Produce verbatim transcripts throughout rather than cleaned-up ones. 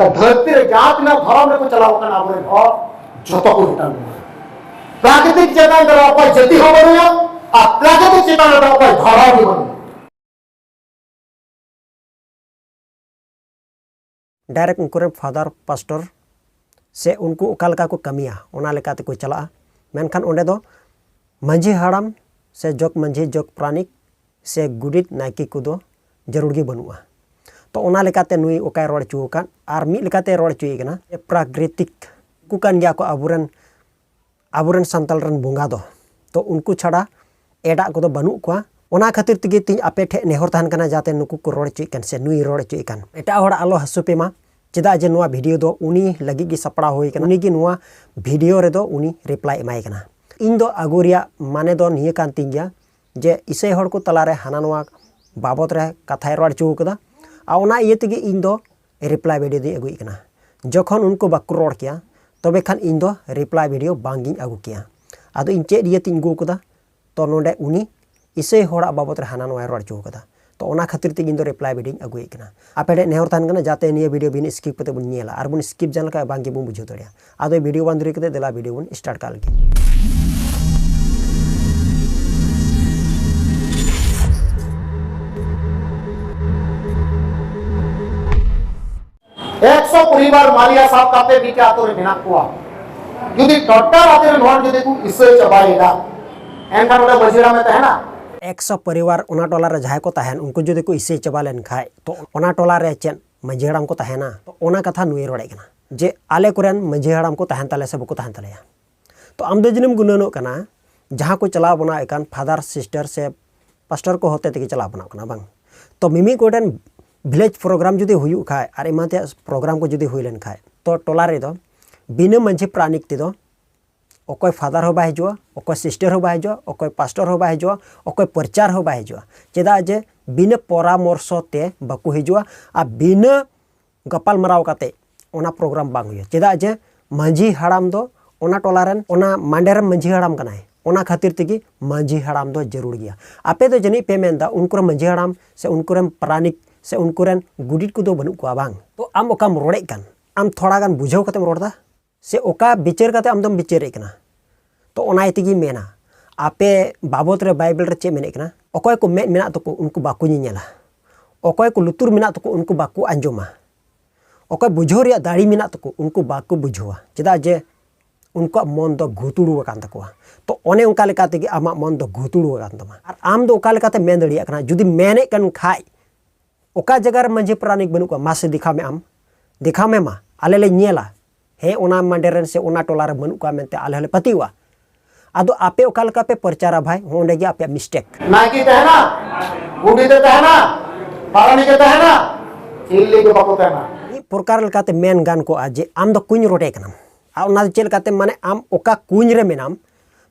ᱫᱷᱟᱹᱨᱛᱤ ᱨᱮ ᱡᱟᱦᱟᱸ ᱛᱤᱱᱟᱹᱜ ᱫᱷᱚᱨᱚᱢ ᱨᱮᱠᱚ ᱪᱟᱞᱟᱣ ᱟᱠᱟᱱᱟ ᱟᱵᱚᱨᱮᱱ ᱦᱚᱲ, ᱡᱷᱚᱛᱚ ᱠᱚ ᱨᱤᱴᱟᱨᱱ ᱨᱩᱣᱟᱹᱲᱟ᱾ ᱯᱨᱟᱠᱨᱤᱛᱤᱠ ᱪᱮᱛᱟᱱ ᱨᱮᱫᱚ ᱚᱠᱚᱭ ᱡᱟᱹᱛᱤ ᱦᱚᱸ ᱵᱟᱹᱱᱩᱭᱟ, ᱟᱨ ᱯᱨᱟᱠᱨᱤᱛᱤᱠ ᱪᱮᱛᱟᱱ ᱨᱮᱫᱚ ᱚᱠᱚᱭ ᱫᱷᱚᱨᱚᱢ ᱜᱮ ᱵᱟᱹᱱᱩᱭᱟ᱾ ᱰᱟᱭᱨᱮᱠᱴ ᱩᱱᱠᱩ ᱨᱮᱱ ᱯᱷᱟᱫᱟᱨ ᱯᱟᱥᱴᱚᱨ ᱥᱮ ᱩᱱᱠᱩ ᱚᱠᱟ ᱞᱮᱠᱟ ᱠᱚ ᱠᱟᱹᱢᱤᱭᱟ, ᱚᱱᱟ ᱞᱮᱠᱟ ᱛᱮᱠᱚ ᱪᱟᱞᱟᱜᱼᱟ᱾ ᱢᱮᱱᱠᱷᱟᱱ ᱚᱸᱰᱮ ᱫᱚ ᱢᱟᱹᱡᱷᱤ ᱦᱟᱲᱟᱢ ᱥᱮ ᱡᱚᱜᱽ ᱢᱟᱹᱡᱷᱤ, ᱡᱚᱜᱽ ᱯᱟᱨᱟᱱᱤᱠ ᱥᱮ ᱜᱩᱰᱤᱛ, ᱱᱟᱭᱠᱮ ᱠᱚᱫᱚ ᱡᱟᱹᱨᱩᱲ ᱜᱮ ᱵᱟᱹᱱᱩᱜᱼᱟ᱾ ᱛᱚ ᱚᱱᱟ ᱞᱮᱠᱟᱛᱮ ᱱᱩᱭ ᱚᱠᱟᱭ ᱨᱚᱲ ᱦᱚᱪᱚ ᱟᱠᱟᱫ, ᱟᱨ ᱢᱤᱫ ᱞᱮᱠᱟᱛᱮ ᱨᱚᱲ ᱦᱚᱪᱚᱭᱮ ᱠᱟᱱᱟ ᱯᱨᱟᱠᱨᱤᱛᱤᱠ, ᱩᱱᱠᱩ ᱠᱟᱱ ᱜᱮᱭᱟ ᱠᱚ ᱟᱵᱚᱨᱮᱱ, ᱟᱵᱚᱨᱮᱱ ᱥᱟᱱᱛᱟᱲ ᱨᱮᱱ ᱵᱚᱸᱜᱟ ᱫᱚ᱾ ᱛᱚ ᱩᱱᱠᱩ ᱪᱷᱟᱲᱟ ᱮᱴᱟᱜ ᱠᱚᱫᱚ ᱵᱟᱹᱱᱩᱜ ᱠᱚᱣᱟ᱾ ᱚᱱᱟ ᱠᱷᱟᱹᱛᱤᱨ ᱛᱮᱜᱮ ᱛᱤᱧ ᱟᱯᱮ ᱴᱷᱮᱱ ᱱᱮᱦᱚᱨ ᱛᱟᱦᱮᱱ ᱠᱟᱱᱟ, ᱡᱟᱛᱮ ᱱᱩᱠᱩ ᱠᱚ ᱨᱚᱲ ᱦᱚᱪᱚᱭᱮᱫ ᱠᱟᱱ ᱥᱮ ᱱᱩᱭ ᱨᱚᱲ ᱦᱚᱪᱚᱭᱮᱫ ᱠᱟᱱ, ᱮᱴᱟᱜ ᱦᱚᱲ ᱟᱞᱚ ᱦᱟᱹᱥᱩ ᱯᱮ ᱢᱟ᱾ ᱪᱮᱫᱟᱜ ᱡᱮ ᱱᱚᱣᱟ ᱵᱷᱤᱰᱤᱭᱳ ᱫᱚ ᱩᱱᱤ ᱞᱟᱹᱜᱤᱫ ᱜᱮ ᱥᱟᱯᱲᱟᱣ ᱦᱩᱭ ᱠᱟᱱᱟ, ᱩᱱᱤ ᱜᱮ ᱱᱚᱣᱟ ᱵᱷᱤᱰᱤᱭᱳ ᱨᱮᱫᱚ ᱩᱱᱤ ᱨᱤᱯᱞᱟᱭ ᱮᱢᱟᱭ ᱠᱟᱱᱟ᱾ ᱤᱧ ᱫᱚ ᱟᱹᱜᱩ ᱨᱮᱭᱟᱜ ᱢᱟᱱᱮ ᱫᱚ ᱱᱤᱭᱟᱹ ᱠᱟᱱ ᱛᱤᱧ ᱜᱮᱭᱟ ᱡᱮ ᱤᱥᱟᱹᱭ ᱦᱚᱲ ᱠᱚ ᱛᱟᱞᱟᱨᱮ ᱦᱟᱱᱟ ᱱᱚᱣᱟ ᱵᱟᱵᱚᱛ ᱨᱮ ᱠᱟᱛᱷᱟᱭ ᱨᱚᱲ ᱦᱚᱪᱚ ᱠᱟᱫᱟ, ᱟᱨ ᱚᱱᱟ ᱤᱭᱟᱹ ᱛᱮᱜᱮ ᱤᱧ ᱫᱚ ᱨᱤᱯᱞᱟᱭ ᱵᱷᱤᱰᱤᱭᱳ ᱫᱚᱧ ᱟᱹᱜᱩᱭᱮᱫ ᱠᱟᱱᱟ᱾ ᱡᱚᱠᱷᱚᱱ ᱩᱱᱠᱩ ᱵᱟᱠᱚ ᱨᱚᱲ ᱠᱮᱭᱟ, ᱛᱚᱵᱮ ᱠᱷᱟᱱ ᱤᱧ ᱫᱚ ᱨᱤᱯᱞᱟᱭ ᱵᱷᱤᱰᱤᱭᱳ ᱵᱟᱝ ᱜᱤᱧ ᱟᱹᱜᱩ ᱠᱮᱭᱟ᱾ ᱟᱫᱚ ᱤᱧ ᱪᱮᱫ ᱤᱭᱟᱹᱛᱤᱧ ᱟᱹᱜᱩ ᱠᱟᱫᱟ? ᱛᱚ ᱱᱚᱰᱮ ᱩᱱᱤ ᱤᱥᱟᱹᱭ ᱦᱚᱲᱟᱜ ᱵᱟᱵᱚᱛ ᱨᱮ ᱦᱟᱱᱟ ᱱᱚᱣᱟᱭ ᱨᱚᱲ ᱦᱚᱪᱚ ᱠᱟᱫᱟ᱾ ᱛᱚ ᱚᱱᱟ ᱠᱷᱟᱹᱛᱤᱨ ᱛᱮᱜᱮ ᱤᱧ ᱫᱚ ᱨᱤᱯᱞᱟᱭ ᱵᱷᱤᱰᱤᱭᱳᱧ ᱟᱹᱜᱩᱭᱮᱫ ᱠᱟᱱᱟ᱾ ᱟᱯᱮ ᱴᱷᱮᱱ ᱱᱮᱦᱚᱨ ᱛᱟᱦᱮᱱ ᱠᱟᱱᱟ, ᱡᱟᱛᱮ ᱱᱤᱭᱟᱹ ᱵᱷᱤᱰᱤᱭᱳ ᱵᱤᱱ ᱥᱠᱤᱯ ᱠᱟᱛᱮ ᱵᱚᱱ ᱧᱮᱞᱟ, ᱟᱨ ᱵᱚᱱ ᱥᱠᱤᱯ ᱡᱟᱦᱟᱸ ᱞᱮᱠᱟ ᱵᱟᱝ ᱜᱮᱵᱚᱱ ᱵᱩᱡᱷᱟᱹᱣ ᱫᱟᱲᱮᱭᱟᱜᱼᱟ᱾ ᱟᱫᱚ ᱵᱷᱤᱰᱤᱭᱳ ᱵᱟᱝ ᱫᱮᱨᱤ ᱠᱟᱛᱮ ᱫᱮᱞᱟ ᱵᱷᱤᱰᱤᱭᱳ ᱵᱚᱱ ᱥᱴᱟᱨᱴ ᱠᱟᱜ ᱞᱮᱜᱮ᱾ ᱮᱠᱥᱚ ᱯᱚᱨᱤᱵᱟᱨ ᱢᱟᱞᱤᱭᱟ ᱥᱟᱵ ᱠᱟᱛᱮ ᱢᱤᱫᱴᱮᱡ ᱟᱛᱳ ᱨᱮ ᱢᱮᱱᱟᱜ ᱠᱚᱣᱟ᱾ ᱡᱩᱫᱤ ᱴᱳᱴᱟᱞ ᱟᱛᱳ ᱨᱮᱱ ᱦᱚᱲ ᱡᱩᱫᱤ ᱠᱚ ᱤᱥᱟᱹᱭ ᱪᱟᱵᱟᱭᱮᱫᱟ, ᱮᱱᱠᱷᱟᱱ ᱚᱸᱰᱮ ᱢᱟᱹᱡᱷᱤ ᱦᱟᱲᱟᱢᱮ ᱛᱟᱦᱮᱱᱟ? ᱮᱠᱥᱚ ᱯᱚᱨᱤᱵᱟᱨ ᱚᱱᱟ ᱴᱚᱞᱟ ᱨᱮ ᱡᱟᱦᱟᱸᱭ ᱠᱚ ᱛᱟᱦᱮᱱ, ᱩᱱᱠᱩ ᱡᱩᱫᱤ ᱠᱚ ᱤᱥᱟᱹᱭ ᱪᱟᱵᱟ ᱞᱮᱱ ᱠᱷᱟᱡ, ᱛᱚ ᱚᱱᱟ ᱴᱚᱞᱟ ᱨᱮ ᱪᱮᱫ ᱢᱟᱹᱡᱷᱤ ᱦᱟᱲᱟᱢ ᱠᱚ ᱛᱟᱦᱮᱱᱟ? ᱛᱚ ᱚᱱᱟ ᱠᱟᱛᱷᱟ ᱱᱩᱭᱮ ᱨᱚᱲᱮᱫ ᱠᱟᱱᱟ ᱡᱮ ᱟᱞᱮ ᱠᱚᱨᱮᱱ ᱢᱟᱹᱡᱷᱤ ᱦᱟᱲᱟᱢ ᱠᱚ ᱛᱟᱦᱮᱱ ᱛᱟᱞᱮᱭᱟ ᱥᱮ ᱵᱟᱠᱚ ᱛᱟᱦᱮᱱ ᱛᱟᱞᱮᱭᱟ᱾ ᱛᱚ ᱟᱢ ᱫᱚ ᱡᱟᱹᱱᱤᱢ ᱜᱩᱱᱟᱹᱱᱚᱜ ᱠᱟᱱᱟ, ᱡᱟᱦᱟᱸ ᱠᱚ ᱪᱟᱞᱟᱣ ᱵᱟᱱᱟᱣ ᱮᱠᱟᱱ ᱯᱷᱟᱫᱟᱨ, ᱥᱤᱥᱴᱟᱨ ᱥᱮ ᱯᱟᱥᱴᱚᱨ ᱠᱚ ᱦᱚᱛᱮ ᱛᱮᱜᱮ ᱪᱟᱞᱟᱣ ᱵᱟᱱᱟᱣ ᱠᱟᱱᱟ, ᱵᱟᱝ? ᱛᱚ ᱢᱤᱢᱤᱫ ᱜᱚᱴᱮᱱ ᱵᱷᱤᱞᱮᱡᱽ ᱯᱨᱳᱜᱨᱟᱢ ᱡᱩᱫᱤ ᱦᱩᱭᱩᱜ ᱠᱷᱟᱡ ᱟᱨ ᱮᱢᱟᱱ ᱛᱮᱭᱟᱜ ᱯᱨᱳᱜᱨᱟᱢ ᱠᱚ ᱡᱩᱫᱤ ᱦᱩᱭ ᱞᱮᱱ ᱠᱷᱟᱡ, ᱛᱚ ᱴᱚᱞᱟ ᱨᱮᱫᱚ ᱵᱤᱱᱟᱹ ᱢᱟᱹᱡᱷᱤ ᱯᱟᱨᱟᱱᱤᱠ ᱛᱮᱫᱚ ᱚᱠᱚᱭ ᱯᱷᱟᱫᱟᱨ ᱦᱚᱸ ᱵᱟᱭ ᱦᱤᱡᱩᱜᱼᱟ, ᱚᱠᱚᱭ ᱥᱤᱥᱴᱟᱨ ᱦᱚᱸ ᱵᱟᱭ ᱦᱤᱡᱩᱜᱼᱟ, ᱚᱠᱚᱭ ᱯᱟᱥᱴᱚᱨ ᱦᱚᱸ ᱵᱟᱭ ᱦᱤᱡᱩᱜᱼᱟ, ᱚᱠᱚᱭ ᱯᱨᱚᱪᱟᱨ ᱦᱚᱸ ᱵᱟᱭ ᱦᱤᱡᱩᱜᱼᱟ᱾ ᱪᱮᱫᱟᱜ ᱡᱮ ᱵᱤᱱᱟᱹ ᱯᱚᱨᱟᱢᱚᱨᱥᱚ ᱛᱮ ᱵᱟᱠᱚ ᱦᱤᱡᱩᱜᱼᱟ ᱟᱨ ᱵᱤᱱᱟᱹ ᱜᱟᱯᱟᱞ ᱢᱟᱨᱟᱣ ᱠᱟᱛᱮ ᱚᱱᱟ ᱯᱨᱳᱜᱨᱟᱢ ᱵᱟᱝ ᱦᱩᱭᱩᱜᱼᱟ᱾ ᱪᱮᱫᱟᱜ ᱡᱮ ᱢᱟᱹᱡᱷᱤ ᱦᱟᱲᱟᱢ ᱫᱚ ᱚᱱᱟ ᱴᱚᱞᱟ ᱨᱮᱱ, ᱚᱱᱟ ᱢᱟᱸᱰᱮ ᱨᱮᱱ ᱢᱟᱹᱡᱷᱤ ᱦᱟᱲᱟᱢ ᱠᱟᱱᱟᱭ᱾ ᱚᱱᱟ ᱠᱷᱟᱹᱛᱤᱨ ᱛᱮᱜᱮ ᱢᱟᱹᱡᱷᱤ ᱦᱟᱲᱟᱢ ᱫᱚ ᱡᱟᱹᱨᱩᱲ ᱜᱮᱭᱟ᱾ ᱟᱯᱮ ᱫᱚ ᱡᱟᱹᱱᱤᱡ ᱯᱮ ᱢᱮᱱᱫᱟ ᱩᱱᱠᱩ ᱨᱮᱱ ᱢᱟᱹᱡᱷᱤ ᱦᱟᱲᱟᱢ ᱥᱮ ᱩᱱᱠᱩ ᱨᱮᱱ ᱯᱟᱨᱟᱱᱤᱠ ᱥᱮ ᱩᱱᱠᱩ ᱨᱮᱱ ᱜᱩᱰᱤᱛ ᱠᱚᱫᱚ ᱵᱟᱹᱱᱩᱜ ᱠᱚᱣᱟ ᱵᱟᱝ? ᱛᱚ ᱟᱢ ᱚᱠᱟᱢ ᱨᱚᱲᱮᱫ ᱠᱟᱱ, ᱟᱢ ᱛᱷᱚᱲᱟ ᱜᱟᱱ ᱵᱩᱡᱷᱟᱹᱣ ᱠᱟᱛᱮᱢ ᱨᱚᱲ ᱮᱫᱟ? ᱥᱮ ᱚᱠᱟ ᱵᱤᱪᱟᱹᱨ ᱠᱟᱛᱮ ᱟᱢ ᱫᱚᱢ ᱵᱤᱪᱟᱹᱨᱮᱫ ᱠᱟᱱᱟ? ᱛᱚ ᱚᱱᱟ ᱤᱭᱟᱹ ᱛᱮᱜᱮᱧ ᱢᱮᱱᱟ, ᱟᱯᱮ ᱵᱟᱵᱚᱛ ᱨᱮ ᱵᱟᱭᱵᱮᱞ ᱨᱮ ᱪᱮᱫ ᱢᱮᱱᱮᱫ ᱠᱟᱱᱟ? ᱚᱠᱚᱭ ᱠᱚ ᱢᱮᱫ ᱢᱮᱱᱟᱜ ᱛᱟᱠᱚ, ᱩᱱᱠᱩ ᱵᱟᱠᱚ ᱧᱮᱧᱮᱞᱟ᱾ ᱚᱠᱚᱭ ᱠᱚ ᱞᱩᱛᱩᱨ ᱢᱮᱱᱟᱜ ᱛᱟᱠᱚ, ᱩᱱᱠᱩ ᱵᱟᱠᱚ ᱟᱸᱡᱚᱢᱟ᱾ ᱚᱠᱚᱭ ᱵᱩᱡᱷᱟᱹᱣ ᱨᱮᱭᱟᱜ ᱫᱟᱲᱮ ᱢᱮᱱᱟᱜ ᱛᱟᱠᱚ, ᱩᱱᱠᱩ ᱵᱟᱠᱚ ᱵᱩᱡᱷᱟᱹᱣᱟ᱾ ᱪᱮᱫᱟᱜ ᱡᱮ ᱩᱱᱠᱩᱣᱟᱜ ᱢᱚᱱ ᱫᱚ ᱜᱷᱩᱛᱩᱲᱩ ᱟᱠᱟᱱ ᱛᱟᱠᱚᱣᱟ᱾ ᱛᱚ ᱚᱱᱮ ᱚᱱᱠᱟ ᱞᱮᱠᱟ ᱛᱮᱜᱮ ᱟᱢᱟᱜ ᱢᱚᱱ ᱫᱚ ᱜᱷᱩᱛᱩᱲᱩ ᱟᱠᱟᱱ ᱛᱟᱢᱟ᱾ ᱟᱨ ᱟᱢ ᱫᱚ ᱚᱠᱟ ᱞᱮᱠᱟᱛᱮ ᱢᱮᱱ ᱫᱟᱲᱮᱭᱟᱜ ᱠᱟᱱᱟ? ᱡᱩᱫᱤ ᱢᱮᱱᱮᱫ ᱠᱟᱱ ᱠᱷᱟᱡ, ᱚᱠᱟ ᱡᱟᱭᱜᱟ ᱨᱮ ᱢᱟᱹᱡᱷᱤ ᱯᱟᱨᱟᱱᱤᱠ ᱵᱟᱹᱱᱩᱜ ᱠᱚᱣᱟ? ᱢᱟᱥᱮ ᱫᱮᱠᱷᱟᱣ ᱢᱮ ᱟᱢ, ᱫᱮᱠᱷᱟᱣ ᱢᱮ ᱢᱟ, ᱟᱞᱮ ᱞᱮ ᱧᱮᱞᱟ᱾ ᱦᱮᱸ, ᱚᱱᱟ ᱢᱟᱰᱮ ᱨᱮᱱ ᱥᱮ ᱚᱱᱟ ᱴᱚᱞᱟ ᱨᱮ ᱵᱟᱹᱱᱩᱜ ᱠᱚᱣᱟ ᱢᱮᱱᱛᱮ ᱟᱞᱮ ᱦᱚᱸᱞᱮ ᱯᱟᱹᱛᱭᱟᱹᱣᱟ᱾ ᱟᱫᱚ ᱟᱯᱮ ᱚᱠᱟ ᱞᱮᱠᱟ ᱯᱮ ᱯᱨᱚᱪᱟᱨᱟ ᱵᱷᱟᱭ, ᱚᱸᱰᱮ ᱜᱮ ᱟᱯᱮᱭᱟᱜ ᱢᱤᱥᱴᱮᱠ᱾ ᱱᱟᱭᱠᱮ ᱛᱟᱦᱮᱱᱟ, ᱜᱩᱰᱤᱛᱮ ᱛᱟᱦᱮᱱᱟ, ᱯᱟᱨᱟᱱᱤᱠᱮ ᱛᱟᱦᱮᱱᱟ, ᱪᱤᱞᱤ ᱜᱮ ᱵᱟᱠᱚ ᱛᱟᱦᱮᱱᱟ᱾ ᱢᱤᱫ ᱯᱨᱚᱠᱟᱨ ᱞᱮᱠᱟᱛᱮ ᱢᱮᱱ ᱜᱟᱱ ᱠᱚᱜᱼᱟ ᱡᱮ ᱟᱢ ᱫᱚ ᱠᱩᱧ ᱨᱚᱴᱮ ᱠᱟᱱᱟᱢ᱾ ᱟᱨ ᱚᱱᱟ ᱫᱚ ᱪᱮᱫ ᱞᱮᱠᱟᱛᱮ, ᱢᱟᱱᱮ ᱟᱢ ᱚᱠᱟ ᱠᱩᱧ ᱨᱮ ᱢᱮᱱᱟᱢ,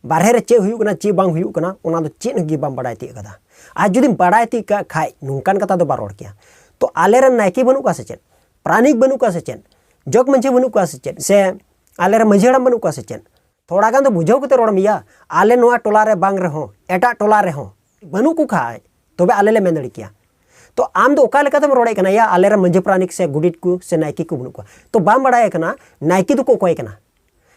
ᱵᱟᱨᱦᱮ ᱨᱮ ᱪᱮᱫ ᱦᱩᱭᱩᱜ ᱠᱟᱱᱟ, ᱪᱮᱫ ᱵᱟᱝ ᱦᱩᱭᱩᱜ ᱠᱟᱱᱟ, ᱚᱱᱟ ᱫᱚ ᱪᱮᱫ ᱜᱮ ᱵᱟᱢ ᱵᱟᱰᱟᱭ ᱛᱤᱭᱳᱜ ᱠᱟᱫᱟ᱾ ᱟᱨ ᱡᱩᱫᱤᱢ ᱵᱟᱰᱟᱭ ᱛᱤᱭᱳᱜ ᱠᱟᱜ ᱠᱷᱟᱡ, ᱱᱚᱝᱠᱟᱱ ᱠᱟᱛᱷᱟ ᱫᱚ ᱵᱟᱢ ᱨᱚᱲ ᱠᱮᱭᱟ᱾ ᱛᱚ ᱟᱞᱮᱨᱮᱱ ᱱᱟᱭᱠᱮ ᱵᱟᱹᱱᱩᱜ ᱠᱚᱣᱟ ᱥᱮ ᱪᱮᱫ? ᱯᱟᱨᱟᱱᱤᱠ ᱵᱟᱹᱱᱩᱜ ᱠᱚᱣᱟ ᱥᱮ ᱪᱮᱫ? ᱡᱚᱜᱽ ᱢᱟᱹᱡᱷᱤ ᱵᱟᱹᱱᱩᱜ ᱠᱚᱣᱟ ᱥᱮ ᱪᱮᱫ? ᱥᱮ ᱟᱞᱮᱨᱮᱱ ᱢᱟᱹᱡᱷᱤ ᱦᱟᱲᱟᱢ ᱵᱟᱹᱱᱩᱜ ᱠᱚᱣᱟ ᱥᱮ ᱪᱮᱫ? ᱛᱷᱚᱲᱟ ᱜᱟᱱ ᱫᱚ ᱵᱩᱡᱷᱟᱹᱣ ᱠᱟᱛᱮ ᱨᱚᱲ ᱢᱮᱭᱟ᱾ ᱟᱞᱮ ᱱᱚᱣᱟ ᱴᱚᱞᱟ ᱨᱮ ᱵᱟᱝ ᱨᱮᱦᱚᱸ, ᱮᱴᱟᱜ ᱴᱚᱞᱟ ᱨᱮᱦᱚᱸ ᱵᱟᱹᱱᱩᱜ ᱠᱚ ᱠᱷᱟᱡ, ᱛᱚᱵᱮ ᱟᱞᱮ ᱞᱮ ᱢᱮᱱ ᱫᱟᱲᱮ ᱠᱮᱭᱟ᱾ ᱛᱚ ᱟᱢ ᱫᱚ ᱚᱠᱟ ᱞᱮᱠᱟᱛᱮᱢ ᱨᱚᱲᱮᱫ ᱠᱟᱱᱟ ᱭᱟ, ᱟᱞᱮᱨᱮᱱ ᱢᱟᱹᱡᱷᱤ ᱯᱟᱨᱟᱱᱤᱠ ᱥᱮ ᱜᱩᱰᱤᱛ ᱠᱚ ᱥᱮ ᱱᱟᱭᱠᱮ ᱠᱚ ᱵᱟᱹᱱᱩᱜ ᱠᱚᱣᱟ? ᱛᱚ ᱵᱟᱢ ᱵᱟᱲᱟᱭ ᱠᱟᱱᱟ ᱱᱟᱭᱠᱮ ᱫᱚᱠᱚ ᱚᱠᱚᱭ ᱠᱟᱱᱟ?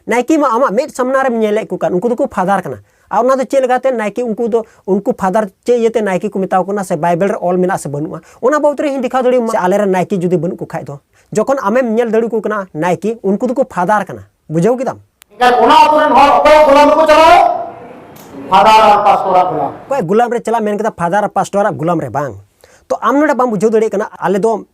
ᱱᱟᱭᱠᱮ ᱢᱟ ᱟᱢᱟᱜ ᱢᱮᱫ ᱥᱟᱢᱱᱟ ᱨᱮᱢ ᱧᱮᱞᱮᱫ ᱠᱚ ᱠᱟᱱ, ᱩᱱᱠᱩ ᱫᱚᱠᱚ ᱯᱷᱟᱫᱟᱨ ᱠᱟᱱᱟ᱾ ᱟᱨ ᱚᱱᱟ ᱫᱚ ᱪᱮᱫ ᱞᱮᱠᱟᱛᱮ ᱱᱟᱭᱠᱮ, ᱩᱱᱠᱩ ᱫᱚ, ᱩᱱᱠᱩ ᱯᱷᱟᱫᱟᱨ ᱪᱮᱫ ᱤᱭᱟᱹᱛᱮ ᱱᱟᱭᱠᱮ ᱠᱚ ᱢᱮᱛᱟᱣ ᱠᱚ ᱠᱟᱱᱟ, ᱥᱮ ᱵᱟᱭᱵᱮᱞ ᱨᱮ ᱚᱞ ᱢᱮᱱᱟᱜᱼᱟ ᱥᱮ ᱵᱟᱹᱱᱩᱜᱼᱟ, ᱚᱱᱟ ᱵᱟᱵᱚᱫ ᱨᱮ ᱤᱧ ᱫᱮᱠᱷᱟᱣ ᱫᱟᱲᱮᱭᱟᱢᱟ᱾ ᱥᱮ ᱟᱞᱮᱨᱮᱱ ᱱᱟᱭᱠᱮ ᱡᱩᱫᱤ ᱵᱟᱹᱱᱩᱜ ᱠᱚ ᱠᱷᱟᱡ ᱫᱚ, ᱡᱚᱠᱷᱚᱱ ᱟᱢᱮᱢ ᱧᱮᱞ ᱫᱟᱲᱮ ᱠᱚ ᱠᱟᱱᱟ ᱱᱟᱭᱠᱮ, ᱩᱱᱠᱩ ᱫᱚᱠᱚ ᱯᱷᱟᱫᱟᱨ ᱠᱟᱱᱟ, ᱵᱩᱡᱷᱟᱹᱣ ᱠᱮᱫᱟᱢ? ᱮᱱᱠᱷᱟᱱ ᱚᱱᱟ ᱟᱹᱛᱩ ᱨᱮᱱ ᱦᱚᱲ ᱚᱠᱚᱭᱟᱜ ᱜᱳᱞᱟᱢ ᱨᱮᱠᱚ ᱪᱟᱞᱟᱣ? ᱯᱷᱟᱫᱟᱨ ᱟᱨ ᱯᱟᱥᱴᱚᱨᱟᱜ ᱜᱳᱞᱟᱢ᱾ ᱚᱠᱚᱭᱟᱜ ᱜᱳᱞᱟᱢ ᱨᱮ ᱪᱟᱞᱟᱜ ᱢᱮᱱ ᱠᱮᱫᱟ? ᱯᱷᱟᱫᱟᱨ ᱟᱨ ᱯᱟᱥᱴᱚᱨᱟᱜ ᱜᱳᱞᱟᱢ ᱨᱮ ᱵᱟᱝ᱾ ᱛᱚ ᱟᱢ ᱱᱚᱰᱮ ᱵᱟᱢ ᱵᱩᱡᱷᱟᱹᱣ ᱫᱟᱲᱮᱭᱟᱜ ᱠᱟᱱᱟ, ᱟᱞᱮ ᱫᱚ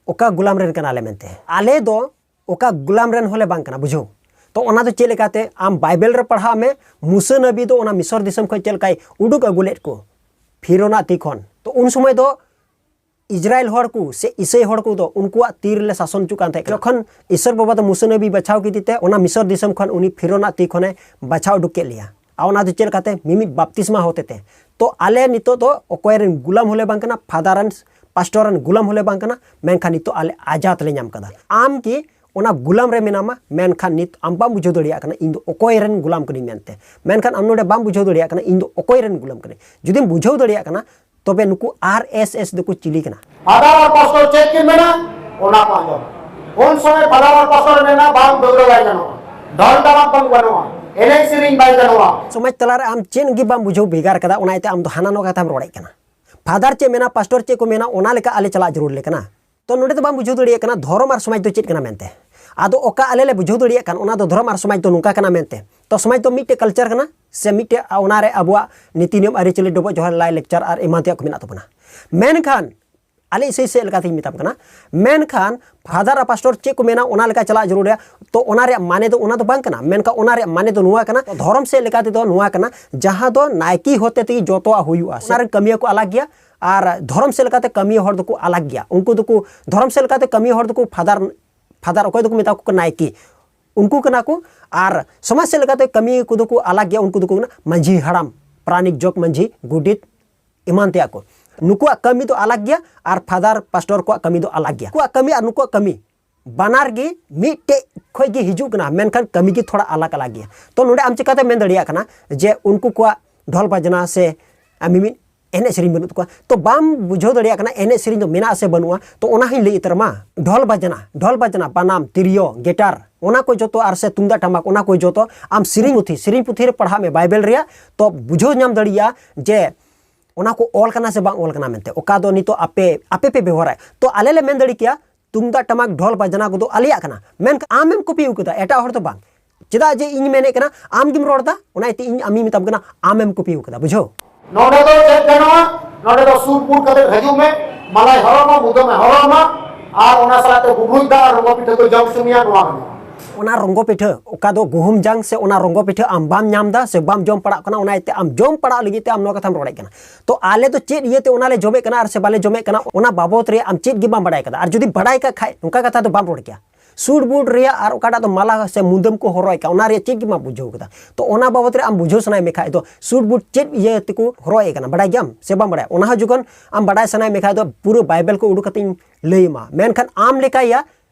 ᱚᱠᱟ ᱜᱳᱞᱟᱢ ᱨᱮᱱ ᱠᱟᱱᱟᱞᱮ ᱢᱮᱱᱛᱮ? ᱟᱞᱮ ᱫᱚ ᱚᱠᱟ ᱜᱳᱞᱟᱢ ᱨᱮᱱ ᱦᱚᱸᱞᱮ ᱵᱟᱝ ᱠᱟᱱᱟ, ᱵᱩᱡᱷᱟᱹᱣ? ᱛᱚ ᱚᱱᱟ ᱫᱚ ᱪᱮᱫ ᱞᱮᱠᱟᱛᱮ? ᱟᱢ ᱵᱟᱭᱵᱮᱞ ᱨᱮ ᱯᱟᱲᱦᱟᱜ ᱢᱮ, ᱢᱩᱥᱟᱹ ᱱᱟᱵᱤ ᱫᱚ ᱚᱱᱟ ᱢᱤᱥᱚᱨ ᱫᱤᱥᱚᱢ ᱠᱷᱚᱱ ᱪᱮᱫ ᱞᱮᱠᱟᱭ ᱩᱰᱩᱠ ᱟᱹᱜᱩ ᱞᱮᱫ ᱠᱚ ᱯᱷᱤᱨᱳᱱᱟᱜ ᱛᱤ ᱠᱷᱚᱱ᱾ ᱛᱚ ᱩᱱ ᱥᱚᱢᱚᱭ ᱫᱚ ᱤᱡᱽᱨᱟᱭᱮᱞ ᱦᱚᱲ ᱠᱚ ᱥᱮ ᱤᱥᱟᱹᱭ ᱦᱚᱲ ᱠᱚᱫᱚ ᱩᱱᱠᱩᱣᱟᱜ ᱛᱤ ᱨᱮᱞᱮ ᱥᱟᱥᱚᱱ ᱦᱚᱪᱚᱜ ᱠᱟᱱ ᱛᱟᱦᱮᱸ ᱠᱟᱱᱟ᱾ ᱡᱚᱠᱷᱚᱱ ᱤᱥᱚᱨ ᱵᱟᱵᱟ ᱫᱚ ᱢᱩᱥᱟᱹ ᱱᱟᱵᱤ ᱵᱟᱪᱷᱟᱣ ᱠᱮᱫᱮ ᱛᱮ, ᱚᱱᱟ ᱢᱤᱥᱚᱨ ᱫᱤᱥᱚᱢ ᱠᱷᱚᱱ ᱩᱱᱤ ᱯᱷᱤᱨᱳᱱᱟᱜ ᱛᱤ ᱠᱷᱚᱱᱮ ᱵᱟᱪᱷᱟᱣ ᱩᱰᱩᱠ ᱠᱮᱫ ᱞᱮᱭᱟ᱾ ᱟᱨ ᱚᱱᱟ ᱫᱚ ᱪᱮᱫ ᱞᱮᱠᱟᱛᱮ? ᱢᱤᱢᱤᱫ ᱵᱟᱯᱛᱤᱥᱢᱟ ᱦᱚᱛᱮ ᱛᱮ᱾ ᱛᱚ ᱟᱞᱮ ᱱᱤᱛᱚᱜ ᱫᱚ ᱚᱠᱚᱭ ᱨᱮᱱ ᱜᱩᱞᱟᱢ ᱦᱚᱸᱞᱮ ᱵᱟᱝ ᱠᱟᱱᱟ, ᱯᱷᱟᱫᱟᱨ ᱨᱮᱱ, ᱯᱟᱥᱴᱚᱨ ᱨᱮᱱ ᱜᱩᱞᱟᱢ ᱦᱚᱸᱞᱮ ᱵᱟᱝ ᱠᱟᱱᱟ, ᱢᱮᱱᱠᱷᱟᱱ ᱱᱤᱛᱚᱜ ᱟᱞᱮ ᱟᱡᱟᱫ ᱞᱮ ᱧᱟᱢ ᱠᱟᱫᱟ᱾ ᱟᱢ ᱠᱤ ᱚᱱᱟ ᱜᱩᱞᱟᱢ ᱨᱮ ᱢᱮᱱᱟᱢᱟ, ᱢᱮᱱᱠᱷᱟᱱ ᱱᱤᱛ ᱟᱢ ᱵᱟᱢ ᱵᱩᱡᱷᱟᱹᱣ ᱫᱟᱲᱮᱭᱟᱜ ᱠᱟᱱᱟ ᱤᱧ ᱫᱚ ᱚᱠᱚᱭ ᱨᱮᱱ ᱜᱩᱞᱟᱢ ᱠᱟᱹᱱᱟᱹᱧ ᱢᱮᱱᱛᱮ᱾ ᱢᱮᱱᱠᱷᱟᱱ ᱟᱢ ᱱᱚᱰᱮ ᱵᱟᱢ ᱵᱩᱡᱷᱟᱹᱣ ᱫᱟᱲᱮᱭᱟᱜ ᱠᱟᱱᱟ ᱤᱧ ᱫᱚ ᱚᱠᱚᱭ ᱨᱮᱱ ᱜᱩᱞᱟᱢ ᱠᱟᱹᱱᱟᱹᱧ᱾ ᱡᱩᱫᱤᱢ ᱵᱩᱡᱷᱟᱹᱣ ᱫᱟᱲᱮᱭᱟᱜ ᱠᱟᱱᱟ, ᱛᱚᱵᱮ ᱱᱩᱠᱩ ᱟᱨ ᱮᱥ ᱮᱥ ᱫᱚᱠᱚ ᱪᱤᱞᱤ ᱠᱟᱱᱟ? ᱯᱷᱟᱫᱟᱨ ᱟᱨ ᱯᱟᱥᱴᱚᱨ ᱪᱮᱫ ᱠᱤᱱ ᱢᱮᱱᱟ, ᱚᱱᱟ ᱠᱚ ᱟᱸᱡᱚᱢ᱾ ᱩᱱ ᱥᱚᱢᱚᱭ ᱯᱷᱟᱫᱟᱨ ᱟᱨ ᱯᱟᱥᱴᱚᱨ ᱢᱮᱱᱟ, ᱵᱟᱝ ᱫᱟᱹᱣᱲᱟᱹ ᱵᱟᱭ ᱜᱟᱱᱚᱜᱼᱟ, ᱰᱷᱚᱞ ᱴᱟᱢᱟᱠ ᱵᱟᱝ ᱜᱟᱱᱚᱜᱼᱟ, ᱮᱱᱮᱡ ᱥᱮᱨᱮᱧ ᱵᱟᱭ ᱜᱟᱱᱚᱜᱼᱟ᱾ ᱥᱚᱢᱟᱡᱽ ᱛᱟᱞᱟᱨᱮ ᱟᱢ ᱪᱮᱫ ᱜᱮ ᱵᱟᱢ ᱵᱩᱡᱷᱟᱹᱣ ᱵᱷᱮᱜᱟᱨ ᱠᱟᱫᱟ, ᱚᱱᱟ ᱤᱭᱟᱹᱛᱮ ᱟᱢ ᱫᱚ ᱦᱟᱱᱟ ᱱᱚᱣᱟ ᱠᱟᱛᱷᱟᱢ ᱨᱚᱲᱮᱫ ᱠᱟᱱᱟ᱾ ᱯᱷᱟᱫᱟᱨ ᱪᱮᱫ ᱢᱮᱱᱟ, ᱯᱟᱥᱴᱚᱨ ᱪᱮᱫ ᱠᱚ ᱢᱮᱱᱟ, ᱚᱱᱟ ᱞᱮᱠᱟ ᱟᱞᱮ ᱪᱟᱞᱟᱜ ᱡᱟᱹᱨᱩᱲ ᱞᱮ ᱠᱟᱱᱟ᱾ ᱛᱚ ᱱᱚᱰᱮ ᱫᱚ ᱵᱟᱢ ᱵᱩᱡᱷᱟᱹᱣ ᱫᱟᱲᱮᱭᱟᱜ ᱠᱟᱱᱟ ᱫᱷᱚᱨᱚᱢ ᱟᱨ ᱥᱚᱢᱟᱡᱽ ᱫᱚ ᱪᱮᱫ ᱠᱟᱱᱟ ᱢᱮᱱᱛᱮ᱾ ᱟᱫᱚ ᱚᱠᱟ ᱟᱞᱮ ᱞᱮ ᱵᱩᱡᱷᱟᱹᱣ ᱫᱟᱲᱮᱭᱟᱜ ᱠᱟᱱ, ᱚᱱᱟ ᱫᱚ ᱫᱷᱚᱨᱚᱢ ᱟᱨ ᱥᱚᱢᱟᱡᱽ ᱫᱚ ᱱᱚᱝᱠᱟ ᱠᱟᱱᱟ ᱢᱮᱱᱛᱮ᱾ ᱛᱚ ᱥᱚᱢᱟᱡᱽ ᱫᱚ ᱢᱤᱫᱴᱮᱡ ᱠᱟᱞᱪᱟᱨ ᱠᱟᱱᱟ, ᱥᱮ ᱢᱤᱫᱴᱮᱡ ᱚᱱᱟᱨᱮ ᱟᱵᱚᱣᱟᱜ ᱱᱤᱛᱤ ᱱᱤᱭᱚᱢ, ᱟᱹᱨᱤᱪᱟᱹᱞᱤ, ᱰᱚᱵᱚᱜ ᱡᱚᱦᱟᱨ, ᱞᱟᱭ ᱞᱮᱠᱪᱟᱨ ᱟᱨ ᱮᱢᱟᱱ ᱛᱮᱭᱟᱜ ᱠᱚ ᱢᱮᱱᱟᱜ ᱛᱟᱵᱚᱱᱟ᱾ ᱢᱮᱱᱠᱷᱟᱱ ᱟᱞᱮ ᱤᱥᱟᱹᱭ ᱥᱮᱫ ᱞᱮᱠᱟᱛᱤᱧ ᱢᱮᱛᱟᱢ ᱠᱟᱱᱟ, ᱢᱮᱱᱠᱷᱟᱱ ᱯᱷᱟᱫᱟᱨ ᱟᱨ ᱯᱟᱥᱴᱚᱨ ᱪᱮᱫ ᱠᱚ ᱢᱮᱱᱟ, ᱚᱱᱟ ᱞᱮᱠᱟ ᱪᱟᱞᱟᱜ ᱡᱟᱹᱨᱩᱲ ᱨᱮᱭᱟ᱾ ᱛᱚ ᱚᱱᱟ ᱨᱮᱭᱟᱜ ᱢᱟᱱᱮ ᱫᱚ ᱚᱱᱟ ᱫᱚ ᱵᱟᱝ ᱠᱟᱱᱟ, ᱢᱮᱱᱠᱷᱟᱱ ᱚᱱᱟ ᱨᱮᱭᱟᱜ ᱢᱟᱱᱮ ᱫᱚ ᱱᱚᱣᱟ ᱠᱟᱱᱟ, ᱫᱷᱚᱨᱚᱢ ᱥᱮᱫ ᱞᱮᱠᱟ ᱛᱮᱫᱚ ᱱᱚᱣᱟ ᱠᱟᱱᱟ, ᱡᱟᱦᱟᱸ ᱫᱚ ᱱᱟᱭᱠᱮ ᱦᱚᱛᱮ ᱛᱮᱜᱮ ᱡᱚᱛᱚᱣᱟᱜ ᱦᱩᱭᱩᱜᱼᱟ᱾ ᱚᱱᱟ ᱨᱮᱱ ᱠᱟᱹᱢᱤᱭᱟᱹ ᱠᱚ ᱟᱞᱟᱜᱽ ᱜᱮᱭᱟ, ᱟᱨ ᱫᱷᱚᱨᱚᱢ ᱥᱮᱫ ᱞᱮᱠᱟᱛᱮ ᱠᱟᱹᱢᱤᱭᱟᱹ ᱦᱚᱲ ᱫᱚᱠᱚ ᱟᱞᱟᱜᱽ ᱜᱮᱭᱟ᱾ ᱩᱱᱠᱩ ᱫᱚᱠᱚ ᱫᱷᱚᱨᱚᱢ ᱥᱮᱫ ᱞᱮᱠᱟᱛᱮ ᱠᱟᱹᱢᱤᱭᱟᱹ ᱦᱚᱲ ᱫᱚᱠᱚ ᱯᱷᱟᱫᱟᱨ, ᱯᱷᱟᱫᱟᱨ ᱚᱠᱚᱭ ᱫᱚᱠᱚ ᱢᱮᱛᱟ ᱠᱚ ᱠᱟᱱᱟ ᱱᱟᱭᱠᱮ, ᱩᱱᱠᱩ ᱠᱟᱱᱟ ᱠᱚ᱾ ᱟᱨ ᱥᱚᱢᱟᱡᱽ ᱥᱮᱫ ᱞᱮᱠᱟᱛᱮ ᱠᱟᱹᱢᱤᱭᱟᱹ ᱠᱚᱫᱚ ᱠᱚ ᱟᱞᱟᱜᱽ ᱜᱮᱭᱟ, ᱩᱱᱠᱩ ᱫᱚᱠᱚ ᱠᱟᱱᱟ ᱢᱟᱹᱡᱷᱤ ᱦᱟᱲᱟᱢ, ᱯᱟᱨᱟᱱᱤᱠ, ᱡᱚᱜᱽ ᱢᱟᱹᱡᱷᱤ, ᱜᱚᱰᱮᱛ, ᱮᱢᱟᱱ ᱛᱮᱭᱟᱜ ᱠᱚ᱾ ᱱᱩᱠᱩᱣᱟᱜ ᱠᱟᱹᱢᱤ ᱫᱚ ᱟᱞᱟᱜᱽ ᱜᱮᱭᱟ ᱟᱨ ᱯᱷᱟᱫᱟᱨ ᱯᱟᱥᱴᱚᱨ ᱠᱚᱣᱟᱜ ᱠᱟᱹᱢᱤ ᱫᱚ ᱟᱞᱟᱜᱽ ᱜᱮᱭᱟ᱾ ᱱᱩᱠᱩᱣᱟᱜ ᱠᱟᱹᱢᱤ ᱟᱨ ᱱᱩᱠᱩᱣᱟᱜ ᱠᱟᱹᱢᱤ ᱵᱟᱱᱟᱨ ᱜᱮ ᱢᱤᱫᱴᱮᱡ ᱠᱷᱚᱡ ᱜᱮ ᱦᱤᱡᱩᱜ ᱠᱟᱱᱟ, ᱢᱮᱱᱠᱷᱟᱱ ᱠᱟᱹᱢᱤ ᱜᱮ ᱛᱷᱚᱲᱟ ᱟᱞᱟᱜᱽ ᱟᱞᱟᱜᱽ ᱜᱮᱭᱟ᱾ ᱛᱚ ᱱᱚᱰᱮ ᱟᱢ ᱪᱤᱠᱟᱛᱮᱢ ᱢᱮᱱ ᱫᱟᱲᱮᱭᱟᱜ ᱠᱟᱱᱟ ᱡᱮ ᱩᱱᱠᱩ ᱠᱚᱣᱟᱜ ᱰᱷᱚᱞ ᱵᱟᱡᱽᱱᱟ ᱥᱮ ᱢᱤᱢᱤᱫ ᱮᱱᱮᱡ ᱥᱮᱨᱮᱧ ᱵᱟᱹᱱᱩᱜ ᱛᱟᱠᱚᱣᱟ? ᱛᱚ ᱵᱟᱢ ᱵᱩᱡᱷᱟᱹᱣ ᱫᱟᱲᱮᱭᱟᱜ ᱠᱟᱱᱟ ᱮᱱᱮᱡ ᱥᱮᱨᱮᱧ ᱫᱚ ᱢᱮᱱᱟᱜᱼᱟ ᱥᱮ ᱵᱟᱹᱱᱩᱜᱼᱟ? ᱛᱚ ᱚᱱᱟ ᱦᱚᱸᱧ ᱞᱟᱹᱭ ᱩᱛᱟᱹᱨ ᱟᱢᱟ᱾ ᱰᱷᱚᱞ ᱵᱟᱡᱽᱱᱟ, ᱰᱷᱚᱞ ᱵᱟᱡᱽᱱᱟ, ᱵᱟᱱᱟᱢ, ᱛᱤᱨᱭᱳ, ᱜᱤᱴᱟᱨ, ᱚᱱᱟ ᱠᱚ ᱡᱚᱛᱚ, ᱟᱨ ᱥᱮ ᱛᱩᱢᱫᱟᱜ ᱴᱟᱢᱟᱠ, ᱚᱱᱟ ᱠᱚ ᱡᱚᱛᱚ ᱟᱢ ᱥᱮᱨᱮᱧ ᱯᱩᱛᱷᱤ, ᱥᱮᱨᱮᱧ ᱯᱩᱛᱷᱤ ᱨᱮ ᱯᱟᱲᱦᱟᱜ ᱢᱮ ᱵᱟᱭᱵᱮᱞ ᱨᱮᱭᱟᱜ, ᱛᱚ ᱵᱩᱡᱷᱟᱹᱣ ᱧᱟᱢ ᱫᱟᱲᱮᱭᱟᱜᱼᱟ ᱡᱮ ᱚᱱᱟ ᱠᱚ ᱚᱞ ᱠᱟᱱᱟ ᱥᱮ ᱵᱟᱝ ᱚᱞ ᱠᱟᱱᱟ ᱢᱮᱱᱛᱮ, ᱚᱠᱟ ᱫᱚ ᱱᱤᱛᱚᱜ ᱟᱯᱮ, ᱟᱯᱮ ᱯᱮ ᱵᱮᱵᱚᱦᱟᱨᱟ᱾ ᱛᱚ ᱟᱞᱮ ᱞᱮ ᱢᱮᱱ ᱫᱟᱲᱮ ᱠᱮᱭᱟ ᱛᱩᱢᱫᱟᱜ ᱴᱟᱢᱟᱠ ᱰᱷᱚᱞ ᱵᱟᱡᱽᱱᱟ ᱠᱚᱫᱚ ᱟᱞᱮᱭᱟᱜ ᱠᱟᱱᱟ, ᱢᱮᱱᱠᱷᱟᱱ ᱟᱢᱮᱢ ᱠᱚᱯᱤ ᱟᱠᱟᱫᱟ, ᱮᱴᱟᱜ ᱦᱚᱲ ᱫᱚ ᱵᱟᱝ᱾ ᱪᱮᱫᱟᱜ ᱡᱮ ᱤᱧ ᱢᱮᱱᱮᱫ ᱠᱟᱱᱟ, ᱟᱢ ᱜᱮᱢ ᱨᱚᱲ ᱮᱫᱟ, ᱚᱱᱟ ᱤᱭᱟᱹᱛᱮ ᱤᱧ ᱟᱢᱤᱧ ᱢᱮᱛᱟᱢ ᱠᱟᱱᱟ, ᱟᱢᱮᱢ ᱠᱚᱯᱤ ᱟᱠᱟᱫᱟ, ᱵᱩᱡᱷᱟᱹᱣ? ᱱᱚᱰᱮ ᱫᱚ ᱪᱮᱫ ᱜᱟᱱᱚᱜᱼᱟ? ᱱᱚᱰᱮ ᱫᱚ ᱥᱩᱴ ᱵᱩᱴ ᱠᱟᱛᱮ ᱦᱤᱡᱩᱜ ᱢᱮ, ᱢᱟᱞᱟᱭ ᱦᱚᱨᱚᱜ ᱢᱟ, ᱢᱩᱫᱟᱹᱢᱮ ᱦᱚᱨᱚᱜ ᱢᱟ, ᱟᱨ ᱚᱱᱟ ᱥᱟᱞᱟᱜ ᱛᱮ ᱵᱩᱵᱨᱩᱡ ᱫᱟᱜ ᱟᱨ ᱨᱚᱝᱜᱚ ᱯᱤᱴᱷᱟᱹ ᱠᱚ ᱡᱚᱢ ᱦᱚᱪᱚ ᱢᱮᱭᱟ, ᱱᱚᱣᱟ ᱜᱟᱱᱚᱜᱼᱟ᱾ ᱚᱱᱟ ᱨᱚᱝᱜᱚ ᱯᱤᱴᱷᱟᱹ, ᱚᱠᱟ ᱫᱚ ᱜᱩᱦᱩᱢ ᱡᱟᱝ, ᱥᱮ ᱚᱱᱟ ᱨᱚᱝᱜᱚ ᱯᱤᱴᱷᱟᱹ ᱟᱢ ᱵᱟᱢ ᱧᱟᱢ ᱮᱫᱟ ᱥᱮ ᱵᱟᱢ ᱡᱚᱢ ᱯᱟᱲᱟᱜ ᱠᱟᱱᱟ, ᱚᱱᱟ ᱤᱭᱟᱹᱛᱮ ᱟᱢ ᱡᱚᱢ ᱯᱟᱲᱟᱜ ᱞᱟᱹᱜᱤᱫ ᱛᱮ ᱟᱢ ᱱᱚᱣᱟ ᱠᱟᱛᱷᱟᱢ ᱨᱚᱲᱮᱫ ᱠᱟᱱᱟ᱾ ᱛᱚ ᱟᱞᱮ ᱫᱚ ᱪᱮᱫ ᱤᱭᱟᱹᱛᱮ ᱚᱱᱟ ᱞᱮ ᱡᱚᱢᱮᱫ ᱠᱟᱱᱟ ᱟᱨ ᱥᱮ ᱵᱟᱞᱮ ᱡᱚᱢᱮᱫ ᱠᱟᱱᱟ, ᱚᱱᱟ ᱵᱟᱵᱚᱫ ᱨᱮ ᱟᱢ ᱪᱮᱫ ᱜᱮ ᱵᱟᱢ ᱵᱟᱲᱟᱭ ᱠᱟᱫᱟ, ᱟᱨ ᱡᱩᱫᱤ ᱵᱟᱲᱟᱭ ᱠᱟᱜ ᱠᱷᱟᱡ ᱱᱚᱝᱠᱟ ᱠᱟᱛᱷᱟ ᱫᱚ ᱵᱟᱢ ᱨᱚᱲ ᱠᱮᱭᱟ᱾ ᱥᱩᱴ ᱵᱩᱴ ᱨᱮᱭᱟᱜ ᱟᱨ ᱚᱠᱟᱴᱟᱜ ᱫᱚ ᱢᱟᱞᱟ ᱥᱮ ᱢᱩᱫᱟᱹᱢ ᱠᱚ ᱦᱚᱨᱚᱜ ᱮᱫ ᱠᱟᱱ, ᱚᱱᱟ ᱨᱮᱭᱟᱜ ᱪᱮᱫ ᱜᱮ ᱵᱟᱢ ᱵᱩᱡᱷᱟᱹᱣ ᱠᱟᱫᱟ᱾ ᱛᱚ ᱚᱱᱟ ᱵᱟᱵᱚᱫ ᱨᱮ ᱟᱢ ᱵᱩᱡᱷᱟᱹᱣ ᱥᱟᱱᱟᱭᱮᱫ ᱢᱮ ᱠᱷᱟᱡ ᱫᱚ ᱥᱩᱴ ᱵᱩᱴ ᱪᱮᱫ ᱤᱭᱟᱹ ᱛᱮᱠᱚ ᱦᱚᱨᱚᱜ ᱮᱫ ᱠᱟᱱᱟ, ᱵᱟᱲᱟᱭ ᱜᱮᱭᱟᱢ ᱥᱮ ᱵᱟᱢ ᱵᱟᱲᱟᱭᱟ? ᱚᱱᱟ ᱦᱚᱸ ᱡᱚᱠᱷᱚᱱ ᱟᱢ ᱵᱟᱲᱟᱭ ᱥᱟᱱᱟᱭᱮᱫ ᱢᱮ ᱠᱷᱟᱡ ᱫᱚ ᱯᱩᱨᱟᱹ ᱵᱟᱭᱵᱮᱞ ᱠᱚ ᱩᱰᱩᱠ ᱠᱟᱛᱮᱧ ᱞᱟᱹᱭ ᱟᱢᱟ, ᱢᱮᱱᱠᱷᱟᱱ ᱟᱢ ᱞᱮᱠᱟᱭᱟ,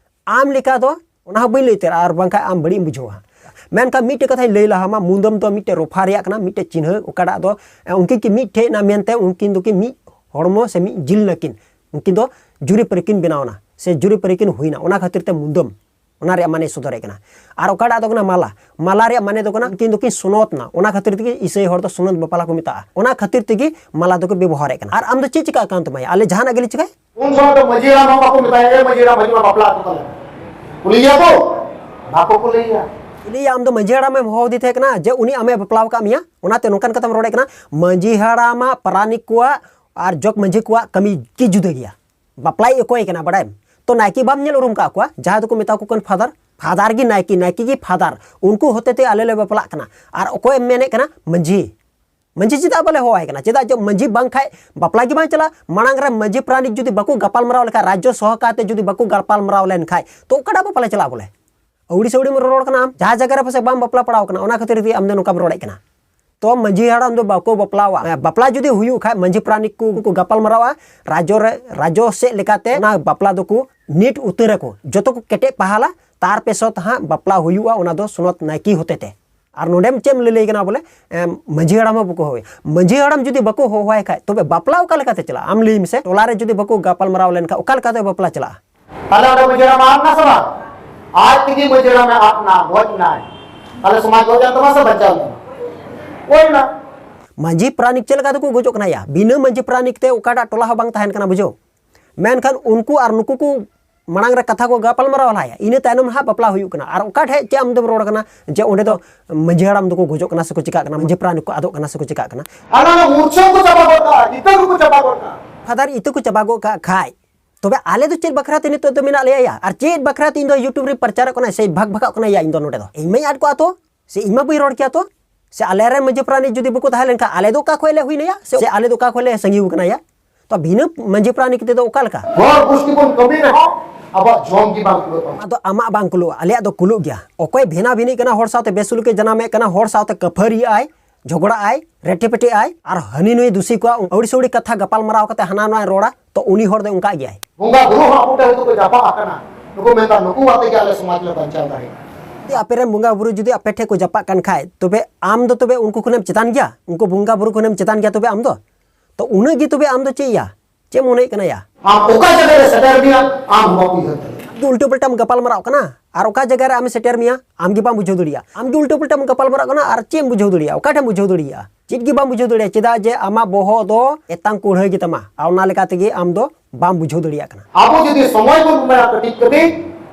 ᱟᱢ ᱞᱮᱠᱟ ᱫᱚ ᱚᱱᱟ ᱦᱚᱸ ᱵᱟᱹᱧ ᱞᱟᱹᱭ ᱩᱛᱟᱹᱨᱟ, ᱟᱨ ᱵᱟᱝᱠᱷᱟᱡ ᱟᱢ ᱵᱟᱹᱲᱤᱡ ᱮᱢ ᱵᱩᱡᱷᱟᱹᱣᱟ᱾ ᱢᱮᱱᱠᱷᱟᱱ ᱢᱤᱫᱴᱮᱡ ᱠᱟᱛᱷᱟᱧ ᱞᱟᱹᱭ ᱞᱟᱦᱟ ᱢᱟ, ᱢᱩᱫᱟᱹᱢ ᱫᱚ ᱢᱤᱫᱴᱮᱡ ᱨᱚᱯᱷᱟ ᱨᱮᱭᱟᱜ ᱠᱟᱱᱟ, ᱢᱤᱫᱴᱮᱡ ᱪᱤᱱᱦᱟᱹ, ᱚᱠᱟᱴᱟᱜ ᱫᱚ, ᱮ, ᱩᱱᱠᱤᱱ ᱠᱤᱱ ᱢᱤᱫ ᱴᱷᱮᱡ ᱮᱱᱟ ᱢᱮᱱᱛᱮ ᱩᱱᱠᱤᱱ ᱫᱚᱠᱤᱱ ᱢᱤᱫ ᱦᱚᱲᱢᱚ ᱥᱮ ᱢᱤᱫ ᱡᱤᱞ ᱱᱟᱹᱠᱤᱱ, ᱩᱱᱠᱤᱱ ᱫᱚ ᱡᱩᱨᱤ ᱯᱟᱹᱨᱤ ᱠᱤᱱ ᱵᱮᱱᱟᱣ ᱮᱱᱟ ᱥᱮ ᱡᱩᱨᱤ ᱯᱟᱹᱨᱤ ᱠᱤᱱ ᱦᱩᱭᱱᱟ, ᱚᱱᱟ ᱠᱷᱟᱹᱛᱤᱨ ᱛᱮ ᱢᱩᱫᱟᱹᱢ, ᱚᱱᱟ ᱨᱮᱭᱟᱜ ᱢᱟᱱᱮ ᱥᱚᱫᱚᱨᱮᱫ ᱠᱟᱱᱟ᱾ ᱟᱨ ᱚᱠᱟᱴᱟᱜ ᱫᱚ ᱠᱟᱱᱟ ᱢᱟᱞᱟ, ᱢᱟᱞᱟ ᱨᱮᱭᱟᱜ ᱢᱟᱱᱮ ᱫᱚ ᱠᱟᱱᱟ ᱩᱱᱠᱤᱱ ᱫᱚᱠᱤᱱ ᱥᱚᱱᱚᱛ ᱮᱱᱟ, ᱚᱱᱟ ᱠᱷᱟᱹᱛᱤᱨ ᱛᱮᱜᱮ ᱤᱥᱟᱹᱭ ᱦᱚᱲ ᱫᱚ ᱥᱚᱱᱚᱛ ᱵᱟᱯᱞᱟ ᱠᱚ ᱢᱮᱛᱟᱜᱼᱟ, ᱚᱱᱟ ᱠᱷᱟᱹᱛᱤᱨ ᱛᱮᱜᱮ ᱢᱟᱞᱟ ᱫᱚᱠᱚ ᱵᱮᱵᱚᱦᱟᱨᱮᱫ ᱠᱟᱱᱟ᱾ ᱟᱨ ᱟᱢ ᱫᱚ ᱪᱮᱫ ᱪᱤᱠᱟᱹᱜ ᱠᱟᱱ ᱛᱟᱢᱟ? ᱟᱞᱮ ᱡᱟᱦᱟᱱᱟᱜ ᱜᱮᱞᱮ ᱪᱤᱠᱟᱹᱭ ᱩᱱ ᱥᱚᱢᱚᱭ ᱫᱚ ᱢᱟᱹᱡᱷᱤ ᱦᱟᱲᱟᱢ ᱦᱚᱸ ᱵᱟᱠᱚ ᱢᱮᱛᱟᱭᱟ, "ᱮ ᱢᱟᱹᱡᱷᱤ ᱦᱟᱲᱟᱢ, ᱦᱤᱡᱩᱜ ᱢᱮ, ᱵᱟᱯᱞᱟ ᱦᱚᱴᱚ ᱠᱟᱞᱮ ᱢᱮ᱾" ᱠᱩᱞᱤᱭᱮᱭᱟ ᱠᱚ? ᱵᱟᱠᱚ ᱠᱩᱞᱤᱭᱮᱭᱟ᱾ ᱠᱩᱞᱤᱭᱮᱭᱟ, ᱟᱢ ᱫᱚ ᱢᱟᱹᱡᱷᱤ ᱦᱟᱲᱟᱢᱮᱢ ᱦᱚᱦᱚ ᱟᱫᱮ ᱛᱟᱦᱮᱸ ᱠᱟᱱᱟ ᱡᱮ ᱩᱱᱤ ᱟᱢᱮ ᱵᱟᱯᱞᱟ ᱟᱠᱟᱫ ᱢᱮᱭᱟ, ᱚᱱᱟᱛᱮ ᱱᱚᱝᱠᱟᱱ ᱠᱟᱛᱷᱟᱢ ᱨᱚᱲᱮᱫ ᱠᱟᱱᱟ? ᱢᱟᱹᱡᱷᱤ ᱦᱟᱲᱟᱢᱟᱜ, ᱯᱟᱨᱟᱱᱤᱠ ᱠᱚᱣᱟᱜ ᱟᱨ ᱡᱚᱜᱽ ᱢᱟᱹᱡᱷᱤ ᱠᱚᱣᱟᱜ ᱠᱟᱹᱢᱤ ᱜᱮ ᱡᱩᱫᱟᱹ ᱜᱮᱭᱟ᱾ ᱵᱟᱯᱞᱟᱭ ᱚᱠᱚᱭ ᱠᱟᱱᱟ ᱵᱟᱰᱟᱭᱟᱢ? ᱛᱚ ᱱᱟᱭᱠᱮ ᱵᱟᱢ ᱧᱮᱞ ᱩᱨᱩᱢ ᱠᱟᱜ ᱠᱚᱣᱟ, ᱡᱟᱦᱟᱸᱭ ᱫᱚᱠᱚ ᱢᱮᱛᱟ ᱠᱚ ᱠᱟᱱ ᱯᱷᱟᱫᱟᱨ? ᱯᱷᱟᱫᱟᱨ ᱜᱮ ᱱᱟᱭᱠᱮ, ᱱᱟᱭᱠᱮ ᱜᱮ ᱯᱷᱟᱫᱟᱨ᱾ ᱩᱱᱠᱩ ᱦᱚᱛᱮ ᱛᱮ ᱟᱞᱮ ᱞᱮ ᱵᱟᱯᱞᱟᱜ ᱠᱟᱱᱟ᱾ ᱟᱨ ᱚᱠᱚᱭᱮᱢ ᱢᱮᱱᱮᱫ ᱠᱟᱱᱟ? ᱢᱟᱹᱡᱷᱤ᱾ ᱢᱟᱹᱡᱷᱤ ᱪᱮᱫᱟᱜ ᱵᱟᱞᱮ ᱦᱚᱦᱚᱣᱟᱭ ᱠᱟᱱᱟ? ᱪᱮᱫᱟᱜ ᱡᱮ ᱢᱟᱹᱡᱷᱤ ᱵᱟᱝ ᱠᱷᱟᱡ ᱵᱟᱯᱞᱟ ᱜᱮ ᱵᱟᱝ ᱪᱟᱞᱟᱜᱼᱟ᱾ ᱢᱟᱲᱟᱝ ᱨᱮ ᱢᱟᱹᱡᱷᱤ ᱯᱟᱨᱟᱱᱤᱠ ᱡᱩᱫᱤ ᱵᱟᱠᱚ ᱜᱟᱯᱟᱞ ᱢᱟᱨᱟᱣ ᱞᱮᱠᱷᱟᱡ, ᱨᱟᱡᱽᱡᱚ ᱥᱚᱦᱚᱠᱟᱨ ᱛᱮ ᱡᱩᱫᱤ ᱵᱟᱠᱚ ᱜᱟᱯᱟᱞ ᱢᱟᱨᱟᱣ ᱞᱮᱱ ᱠᱷᱟᱡ, ᱛᱚ ᱚᱠᱟᱴᱟᱜ ᱵᱟᱯᱞᱟ ᱪᱟᱞᱟᱜᱼᱟ ᱵᱚᱞᱮ? ᱟᱹᱣᱲᱤ ᱥᱟᱹᱣᱲᱤᱢ ᱨᱚᱲ ᱠᱟᱱᱟ ᱟᱢ᱾ ᱡᱟᱦᱟᱸ ᱡᱟᱭᱜᱟ ᱨᱮ ᱯᱟᱥᱮᱡ ᱵᱟᱢ ᱵᱟᱯᱞᱟ ᱯᱟᱲᱟᱣ ᱠᱟᱱᱟ, ᱚᱱᱟ ᱠᱷᱟᱹᱛᱤᱨ ᱛᱮ ᱟᱢ ᱫᱚ ᱱᱚᱝᱠᱟᱢ ᱨᱚᱲᱮᱫ ᱠᱟᱱᱟ᱾ ᱛᱚ ᱢᱟᱹᱡᱷᱤ ᱦᱟᱲᱟᱢ ᱫᱚ ᱵᱟᱠᱚ ᱵᱟᱯᱞᱟᱣᱟ᱾ ᱦᱮᱸ, ᱵᱟᱯᱞᱟ ᱡᱩᱫᱤ ᱦᱩᱭᱩᱜ ᱠᱷᱟᱡ ᱢᱟᱹᱡᱷᱤ ᱯᱟᱨᱟᱱᱤᱠ ᱠᱚ, ᱠᱚ ᱜᱟᱯᱟᱞ ᱢᱟᱨᱟᱣᱟ, ᱨᱟᱡᱽᱡᱚ ᱨᱮ, ᱨᱟᱡᱽᱡᱚ ᱥᱮᱫ ᱞᱮᱠᱟᱛᱮ ᱚᱱᱟ ᱵᱟᱯᱞᱟ ᱫᱚᱠᱚ ᱱᱤᱴ ᱩᱛᱟᱹᱨᱟᱠᱚ, ᱡᱚᱛᱚ ᱠᱚ ᱠᱮᱴᱮᱡ ᱯᱟᱦᱟᱞᱟ, ᱛᱟᱨ ᱯᱮᱥᱚᱛ ᱦᱟᱸᱜ ᱵᱟᱯᱞᱟ ᱦᱩᱭᱩᱜᱼᱟ, ᱚᱱᱟ ᱫᱚ ᱥᱚᱱᱚᱛ ᱱᱟᱭᱠᱮ ᱦᱚᱛᱮ ᱛᱮ᱾ ᱟᱨ ᱱᱚᱰᱮᱢ ᱪᱮᱫ ᱮᱢ ᱞᱟᱹᱞᱟᱹᱭ ᱠᱟᱱᱟ ᱵᱚᱞᱮ, ᱮᱢ, ᱢᱟᱹᱡᱷᱤ ᱦᱟᱲᱟᱢ ᱦᱚᱸ ᱵᱟᱠᱚ ᱦᱚᱦᱚᱭᱟ᱾ ᱢᱟᱹᱡᱷᱤ ᱦᱟᱲᱟᱢ ᱡᱩᱫᱤ ᱵᱟᱠᱚ ᱦᱚᱦᱚᱣᱟᱭ ᱠᱷᱟᱡ, ᱛᱚᱵᱮ ᱵᱟᱯᱞᱟ ᱚᱠᱟ ᱞᱮᱠᱟᱛᱮ ᱪᱟᱞᱟᱜᱼᱟ? ᱟᱢ ᱞᱟᱹᱭ ᱢᱮᱥᱮ, ᱴᱚᱞᱟ ᱨᱮ ᱡᱩᱫᱤ ᱵᱟᱠᱚ ᱜᱟᱯᱟᱞ ᱢᱟᱨᱟᱣ ᱞᱮᱱᱠᱷᱟᱡ, ᱚᱠᱟ ᱞᱮᱠᱟᱛᱮ ᱵᱟᱯᱞᱟ ᱪᱟᱞᱟᱜᱼᱟ? ᱛᱟᱦᱞᱮ ᱚᱸᱰᱮ ᱢᱟᱹᱡᱷᱤ ᱦᱟᱲᱟᱢ ᱟᱫ ᱱᱟ ᱥᱮ ᱵᱟᱝ? ᱟᱡ ᱛᱮᱜᱮ ᱢᱟᱹᱡᱷᱤ ᱦᱟᱲᱟᱢᱮ ᱟᱫ ᱱᱟ, ᱜᱚᱡ ᱱᱟᱭ᱾ ᱛᱟᱦᱞᱮ ᱥᱚᱢᱟᱡᱽ ᱜᱚᱡ ᱮᱱ ᱛᱟᱢᱟ ᱥᱮ ᱵᱟᱧᱪᱟᱣ ᱮᱱ ᱛᱟᱢᱟ? ᱜᱚᱡ ᱱᱟ᱾ ᱢᱟᱹᱡᱷᱤ ᱯᱟᱨᱟᱱᱤᱠ ᱪᱮᱫ ᱞᱮᱠᱟ ᱛᱮᱠᱚ ᱜᱚᱡᱚᱜ ᱠᱟᱱᱟ ᱭᱟ? ᱵᱤᱱᱟᱹ ᱢᱟᱹᱡᱷᱤ ᱯᱟᱨᱟᱱᱤᱠ ᱛᱮ ᱚᱠᱟᱴᱟᱜ ᱴᱚᱞᱟ ᱦᱚᱸ ᱵᱟᱝ ᱛᱟᱦᱮᱱ ᱠᱟᱱᱟ, ᱵᱩᱡᱷᱟᱹᱣ? ᱢᱮᱱᱠᱷᱟᱱ ᱩᱱᱠᱩ ᱟᱨ ᱱᱩᱠᱩ ᱠᱚ ᱢᱟᱲᱟᱝ ᱨᱮ ᱠᱟᱛᱷᱟ ᱠᱚ ᱜᱟᱯᱟᱞ ᱢᱟᱨᱟᱣ ᱞᱟᱦᱟᱭᱟ, ᱤᱱᱟᱹ ᱛᱟᱭᱱᱚᱢ ᱦᱟᱸᱜ ᱵᱟᱯᱞᱟ ᱦᱩᱭᱩᱜ ᱠᱟᱱᱟ᱾ ᱟᱨ ᱚᱠᱟ ᱴᱷᱮᱡ ᱪᱮᱫ ᱟᱢ ᱫᱚᱢ ᱨᱚᱲ ᱠᱟᱱᱟ ᱡᱮ ᱚᱸᱰᱮ ᱫᱚ ᱢᱟᱹᱡᱷᱤ ᱦᱟᱲᱟᱢ ᱫᱚᱠᱚ ᱜᱚᱡᱚᱜ ᱠᱟᱱᱟ ᱥᱮᱠᱚ ᱪᱤᱠᱟᱜ ᱠᱟᱱᱟ, ᱢᱟᱹᱡᱷᱤ ᱯᱟᱨᱟᱱᱤᱠ ᱠᱚ ᱟᱫᱚᱜ ᱠᱟᱱᱟ ᱥᱮᱠᱚ ᱪᱤᱠᱟᱜ ᱠᱟᱱᱟ? ᱦᱟᱱᱟ ᱱᱟ ᱢᱩᱨᱪᱷᱟᱹ ᱠᱚ ᱪᱟᱵᱟ ᱜᱚᱫ ᱠᱟᱜᱼᱟ, ᱤᱛᱟᱹ ᱠᱚᱠᱚ ᱪᱟᱵᱟ ᱜᱚᱫ ᱠᱟᱜᱼᱟ᱾ ᱯᱷᱟᱫᱟᱨ ᱤᱛᱟᱹ ᱠᱚ ᱪᱟᱵᱟ ᱜᱚᱫ ᱠᱟᱜ ᱠᱷᱟᱡ, ᱛᱚᱵᱮ ᱟᱞᱮ ᱫᱚ ᱪᱮᱫ ᱵᱟᱠᱷᱨᱟ ᱛᱮ ᱱᱤᱛᱚᱜ ᱫᱚ ᱢᱮᱱᱟᱜ ᱞᱮᱭᱟ ᱭᱟ? ᱟᱨ ᱪᱮᱫ ᱵᱟᱠᱷᱨᱟ ᱛᱮ ᱤᱧ ᱫᱚ YouTube ᱨᱮ ᱯᱨᱚᱪᱟᱨᱚᱜ ᱠᱟᱱᱟ ᱥᱮ ᱵᱷᱟᱜᱽ ᱵᱷᱟᱜᱟᱜ ᱠᱟᱱᱟ ᱭᱟ? ᱤᱧ ᱫᱚ ᱱᱚᱰᱮ ᱫᱚ ᱤᱧ ᱢᱟᱧ ᱟᱫ ᱠᱚᱜᱼᱟ ᱛᱚ, ᱥᱮ ᱤᱧ ᱢᱟ ᱵᱟᱹᱧ ᱨᱚᱲ ᱠᱮᱭᱟ ᱛᱚ, ᱥᱮ ᱟᱞᱮ ᱨᱮᱱ ᱢᱟᱹᱡᱷᱤ ᱯᱟᱨᱟᱱᱤᱠ ᱡᱩᱫᱤ ᱵᱟᱠᱚ ᱛᱟᱦᱮᱸ ᱞᱮᱱᱠᱷᱟᱱ ᱟᱞᱮ ᱫᱚ ᱚᱠᱟ ᱠᱷᱚᱡ ᱞᱮ ᱦᱩᱭ ᱱᱟᱭᱟ? ᱥᱮ ᱟᱞᱮ ᱫᱚ ᱚᱠᱟ ᱠᱷᱚᱡ ᱞᱮ ᱥᱟᱺᱜᱤᱧ ᱠᱟᱱᱟ ᱭᱟ? ᱛᱚ ᱵᱷᱤᱱᱟᱹ ᱢᱟᱹᱡᱷᱤ ᱯᱟᱨᱟᱱᱤᱠ ᱛᱮᱫᱚ ᱚᱠᱟ ᱞᱮᱠᱟ? ᱦᱚᱲ ᱜᱩᱥᱴᱤ ᱵᱚᱱ ᱠᱟᱹᱢᱤ ᱨᱮᱦᱚᱸ ᱟᱵᱚᱣᱟᱜ ᱡᱚᱢ ᱜᱮ ᱵᱟᱝ ᱠᱩᱲᱟᱹᱜ ᱛᱟᱵᱚᱱᱟ᱾ ᱟᱫᱚ ᱟᱢᱟᱜ ᱵᱟᱝ ᱠᱩᱞᱟᱹᱜᱼᱟ, ᱟᱞᱮᱭᱟᱜ ᱫᱚ ᱠᱩᱞᱟᱹᱜ ᱜᱮᱭᱟ᱾ ᱚᱠᱚᱭ ᱵᱷᱮᱱᱟ ᱵᱷᱤᱱᱤᱜ ᱠᱟᱱᱟ, ᱦᱚᱲ ᱥᱟᱶᱛᱮ ᱵᱮᱥᱩᱞᱩᱠᱮ ᱡᱟᱱᱟᱢᱮᱫ ᱠᱟᱱᱟ, ᱦᱚᱲ ᱥᱟᱶᱛᱮ ᱠᱟᱹᱯᱷᱟᱹᱨᱤᱭᱟᱜ ᱟᱭ, ᱡᱷᱚᱜᱽᱲᱟᱜ ᱟᱭ, ᱨᱮᱴᱮ ᱯᱮᱴᱮᱜ ᱟᱭ, ᱟᱨ ᱦᱟᱹᱱᱤ ᱱᱩᱭ ᱫᱩᱥᱤ ᱠᱚᱣᱟ, ᱟᱹᱣᱲᱤ ᱥᱟᱹᱣᱲᱤ ᱠᱟᱛᱷᱟ ᱜᱟᱯᱟᱞ ᱢᱟᱨᱟᱣ ᱠᱟᱛᱮ ᱦᱟᱱᱟ ᱱᱚᱣᱟᱭ ᱨᱚᱲᱟ, ᱛᱚ ᱩᱱᱤ ᱦᱚᱲ ᱫᱚ ᱚᱱᱠᱟ ᱜᱮᱭᱟᱭ᱾ ᱵᱚᱸᱜᱟ ᱵᱩᱨᱩ ᱦᱚᱸ ᱟᱵᱚ ᱴᱷᱮᱱ ᱦᱚᱭᱛᱳ ᱠᱚ ᱡᱟᱯᱟᱜ ᱟᱠᱟᱱᱟ, ᱱᱩᱠᱩ ᱢᱮᱱᱫᱟ ᱱᱩᱠᱩ ᱟᱛᱮ ᱜᱮ ᱟᱞᱮ ᱥᱚᱢᱟᱡᱽ ᱞᱮ ᱵᱟᱧᱪᱟᱣ ᱫᱟᱲᱮᱭᱟᱜᱼᱟ᱾ ᱡᱩᱫᱤ ᱟᱯᱮ ᱨᱮᱱ ᱵᱚᱸᱜᱟ ᱵᱩᱨᱩ ᱡᱩᱫᱤ ᱟᱯᱮ ᱴᱷᱮᱱ ᱠᱚ ᱡᱟᱯᱟᱜ ᱠᱟᱱ ᱠᱷᱟᱡ, ᱛᱚᱵᱮ ᱟᱢ ᱫᱚ ᱛᱚᱵᱮ ᱩᱱᱠᱩ ᱠᱷᱚᱱᱮᱢ ᱪᱮᱛᱟᱱ ᱜᱮᱭᱟ? ᱩᱱᱠᱩ ᱵᱚᱸᱜᱟ ᱵᱩᱨᱩ ᱠᱷᱚᱱᱮᱢ ᱪᱮᱛᱟᱱ ᱜᱮᱭᱟ ᱛᱚᱵᱮ ᱟᱢ ᱫᱚ? ᱛᱚ ᱩᱱᱟᱹᱜ ᱜᱮ ᱛᱚᱵᱮ ᱟᱢ ᱫᱚ ᱪᱮᱫ ᱭᱟ, ᱪᱮᱫ ᱢᱚᱱᱮᱭᱮᱫ ᱠᱟᱱᱟ ᱭᱟ? ᱟᱢ ᱚᱠᱟ ᱡᱟᱭᱜᱟ ᱨᱮ ᱥᱮᱴᱮᱨ ᱢᱮᱭᱟ, ᱟᱢ ᱦᱚᱸ ᱵᱟᱢ ᱩᱭᱦᱟᱹᱨ ᱫᱟᱲᱮᱭᱟᱜᱼᱟ᱾ ᱟᱢ ᱫᱚ ᱩᱞᱴᱟᱹ ᱯᱟᱞᱴᱟᱢ ᱜᱟᱯᱟᱞ ᱢᱟᱨᱟᱣ ᱠᱟᱱᱟ, ᱟᱨ ᱚᱠᱟ ᱡᱟᱭᱜᱟ ᱨᱮ ᱟᱢᱮ ᱥᱮᱴᱮᱨ ᱢᱮᱭᱟ, ᱟᱢ ᱜᱮ ᱵᱟᱢ ᱵᱩᱡᱷᱟᱹᱣ ᱫᱟᱲᱮᱭᱟᱜᱼᱟ᱾ ᱟᱢ ᱜᱮ ᱩᱞᱴᱟᱹ ᱯᱟᱞᱴᱟᱢ ᱜᱟᱯᱟᱞ ᱢᱟᱨᱟᱣ ᱠᱟᱱᱟ, ᱟᱨ ᱪᱮᱫ ᱮᱢ ᱵᱩᱡᱷᱟᱹᱣ ᱫᱟᱲᱮᱭᱟᱜᱼᱟ? ᱚᱠᱟᱴᱷᱮᱢ ᱵᱩᱡᱷᱟᱹᱣ ᱫᱟᱲᱮᱭᱟᱜᱼᱟ? ᱪᱮᱫ ᱜᱮ ᱵᱟᱢ ᱵᱩᱡᱷᱟᱹᱣ ᱫᱟᱲᱮᱭᱟᱜᱼᱟ, ᱪᱮᱫᱟᱜ ᱡᱮ ᱟᱢᱟᱜ ᱵᱚᱦᱚᱜ ᱫᱚ ᱮᱛᱟᱝ ᱠᱩᱲᱦᱟᱹ ᱜᱮ ᱛᱟᱢᱟ, ᱟᱨ ᱚᱱᱟ ᱞᱮᱠᱟ ᱛᱮᱜᱮ ᱟᱢ ᱫᱚ ᱵᱟᱢ ᱵᱩᱡᱷᱟᱹᱣ ᱫᱟᱲᱮᱭᱟᱜ ᱠᱟᱱᱟ᱾ ᱟᱵᱚ ᱡᱩᱫᱤ ᱥᱚᱢᱚᱭ ᱵᱚᱱ ᱮᱢᱟᱭᱟ ᱠᱟᱹᱴᱤᱡ ᱠᱟᱹᱴᱤᱡ,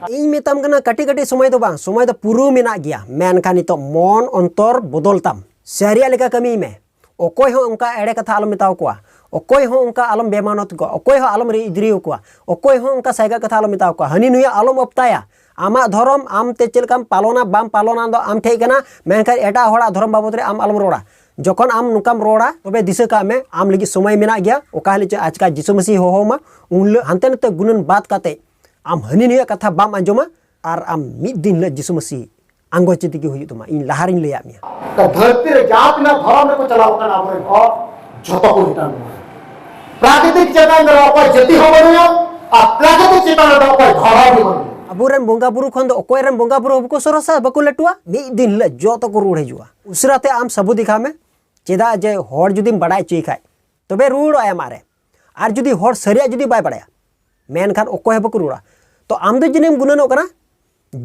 ᱤᱧ ᱢᱮᱛᱟᱢ ᱠᱟᱱᱟ, ᱠᱟᱹᱴᱤᱡ ᱠᱟᱹᱴᱤᱡ ᱥᱚᱢᱚᱭ ᱫᱚ ᱵᱟᱝ, ᱥᱚᱢᱚᱭ ᱫᱚ ᱯᱩᱨᱟᱹ ᱢᱮᱱᱟᱜ ᱜᱮᱭᱟ, ᱢᱮᱱᱠᱷᱟᱱ ᱱᱤᱛᱚᱜ ᱢᱚᱱ ᱚᱱᱛᱚᱨ ᱵᱚᱫᱚᱞ ᱛᱟᱢ, ᱥᱟᱹᱨᱤᱭᱟᱜ ᱞᱮᱠᱟ ᱠᱟᱹᱢᱤᱭ ᱢᱮ᱾ ᱚᱠᱚᱭ ᱦᱚᱸ ᱚᱱᱠᱟ ᱮᱲᱮ ᱠᱟᱛᱷᱟ ᱟᱞᱚᱢ ᱢᱮᱛᱟᱣ ᱠᱚᱣᱟ, ᱚᱠᱚᱭ ᱦᱚᱸ ᱚᱱᱠᱟ ᱟᱞᱚᱢ ᱵᱮᱢᱟᱱᱚᱛ ᱠᱚᱣᱟ, ᱚᱠᱚᱭ ᱦᱚᱸ ᱟᱞᱚᱢ ᱨᱤ ᱤᱫᱽᱨᱤᱭ ᱠᱚᱣᱟ, ᱚᱠᱚᱭ ᱦᱚᱸ ᱚᱱᱠᱟ ᱥᱟᱭᱜᱟ ᱠᱟᱛᱷᱟ ᱟᱞᱚᱢ ᱢᱮᱛᱟᱣ ᱠᱚᱣᱟ, ᱦᱟᱹᱱᱤ ᱱᱩᱭᱟᱜ ᱟᱞᱚᱢ ᱚᱯᱛᱟᱭᱟ᱾ ᱟᱢᱟᱜ ᱫᱷᱚᱨᱚᱢ ᱟᱢ ᱛᱮ ᱪᱮᱫ ᱞᱮᱠᱟᱢ ᱯᱟᱞᱚᱱᱟ ᱵᱟᱢ ᱯᱟᱞᱚᱱᱟ ᱫᱚ ᱟᱢ ᱴᱷᱮᱡ ᱠᱟᱱᱟ, ᱢᱮᱱᱠᱷᱟᱱ ᱮᱴᱟᱜ ᱦᱚᱲᱟᱜ ᱫᱷᱚᱨᱚᱢ ᱵᱟᱵᱚᱫ ᱨᱮ ᱟᱢ ᱟᱞᱚᱢ ᱨᱚᱲᱟ᱾ ᱡᱚᱠᱷᱚᱱ ᱟᱢ ᱱᱚᱝᱠᱟᱢ ᱨᱚᱲᱟ, ᱛᱚᱵᱮ ᱫᱤᱥᱟᱹ ᱠᱟᱜ ᱢᱮ, ᱟᱢ ᱞᱟᱹᱜᱤᱫ ᱥᱚᱢᱚᱭ ᱢᱮᱱᱟᱜ ᱜᱮᱭᱟ᱾ ᱚᱠᱟ ᱦᱤᱞᱳᱜ ᱪᱚ ᱟᱪᱠᱟ ᱡᱤᱥᱩ ᱢᱟᱹᱥᱤ ᱦᱚᱦᱚ ᱟᱢᱟ, ᱩᱱ ᱦᱤᱞᱳᱜ ᱦᱟᱱᱛᱮ ᱱᱟᱛᱮ ᱜᱩᱱᱟᱹᱱ ᱵᱟᱫ ᱠᱟᱛᱮ ᱟᱢ ᱦᱟᱹᱱᱤ ᱱᱩᱭᱟᱜ ᱠᱟᱛᱷᱟ ᱵᱟᱢ ᱟᱸᱡᱚᱢᱟ, ᱟᱨ ᱟᱢ ᱢᱤᱫ ᱫᱤᱱ ᱦᱤᱞᱳᱜ ᱡᱤᱥᱩ ᱢᱟᱹᱥᱤ ᱟᱸᱜᱚᱪ ᱤᱫᱤ ᱜᱮ ᱦᱩᱭᱩᱜ ᱛᱟᱢᱟ᱾ ᱤᱧ ᱞᱟᱦᱟ ᱨᱤᱧ ᱞᱟᱹᱭᱟᱫ ᱢᱮᱭᱟ᱾ ᱫᱷᱟᱹᱨᱛᱤ ᱨᱮ ᱡᱟᱦᱟᱸ ᱛᱤᱱᱟᱹᱜ ᱫᱷᱚᱨᱚᱢ ᱨᱮᱠᱚ ᱪᱟᱞᱟᱣ ᱟᱠᱟᱱᱟ ᱟᱵᱚᱨᱮᱱ ᱦᱚᱲ, ᱡᱷᱚᱛᱚ ᱠᱚ ᱨᱤᱴᱟᱨᱱ ᱨᱩᱣᱟᱹᱲᱟ᱾ ᱯᱨᱟᱠᱨᱤᱛᱤᱠ ᱪᱮᱛᱟᱱ ᱨᱮ ᱚᱠᱚᱭ ᱡᱟᱹᱛᱤ ᱦᱚᱸ ᱵᱟᱹᱱᱩᱜᱼᱟ, ᱟᱨ ᱯᱨᱟᱠᱨᱤᱛᱤᱠ ᱪᱮᱛᱟᱱ ᱨᱮᱫᱚ ᱚᱠᱚᱭ ᱫᱷᱚᱨᱚᱢ ᱜᱮ ᱵᱟᱹᱱᱩᱜᱼᱟ᱾ ᱟᱵᱚᱨᱮᱱ ᱵᱚᱸᱜᱟ ᱵᱩᱨᱩ ᱠᱷᱚᱱ ᱫᱚ ᱚᱠᱚᱭ ᱨᱮᱱ ᱵᱚᱸᱜᱟ ᱵᱩᱨᱩ ᱦᱚᱸ ᱵᱟᱠᱚ ᱥᱚᱨᱚᱥᱟ, ᱵᱟᱠᱚ ᱞᱟᱹᱴᱩᱣᱟ᱾ ᱢᱤᱫ ᱫᱤᱱ ᱦᱤᱞᱳᱜ ᱡᱚᱛᱚ ᱠᱚ ᱨᱩᱣᱟᱹᱲ ᱦᱤᱡᱩᱜᱼᱟ᱾ ᱩᱥᱟᱹᱨᱟ ᱛᱮ ᱟᱢ ᱥᱟᱹᱵᱩ ᱫᱮᱠᱷᱟᱣ ᱢᱮ᱾ ᱪᱮᱫᱟᱜ ᱡᱮ ᱦᱚᱲ ᱡᱩᱫᱤᱢ ᱵᱟᱲᱟᱭ ᱦᱚᱪᱚᱭᱮ ᱠᱷᱟᱡ, ᱛᱚᱵᱮ ᱨᱩᱣᱟᱹᱲᱚᱜᱼᱟᱭ ᱟᱢᱟᱜ ᱨᱮ᱾ ᱟᱨ ᱡᱩᱫᱤ ᱦᱚᱲ ᱥᱟᱹᱨᱤᱭᱟᱜ ᱡᱩᱫᱤ ᱵᱟᱭ ᱵᱟᱲᱟᱭᱟ, ᱢᱮᱱᱠᱷᱟᱱ ᱚᱠᱚᱭ ᱦᱚᱸ ᱵᱟᱠᱚ ᱨᱩᱣᱟᱹᱲᱟ᱾ ᱛᱚ ᱟᱢ ᱫᱚ ᱡᱟᱹᱱᱤᱡ ᱮᱢ ᱜᱩᱱᱟᱹᱱᱚᱜ ᱠᱟᱱᱟ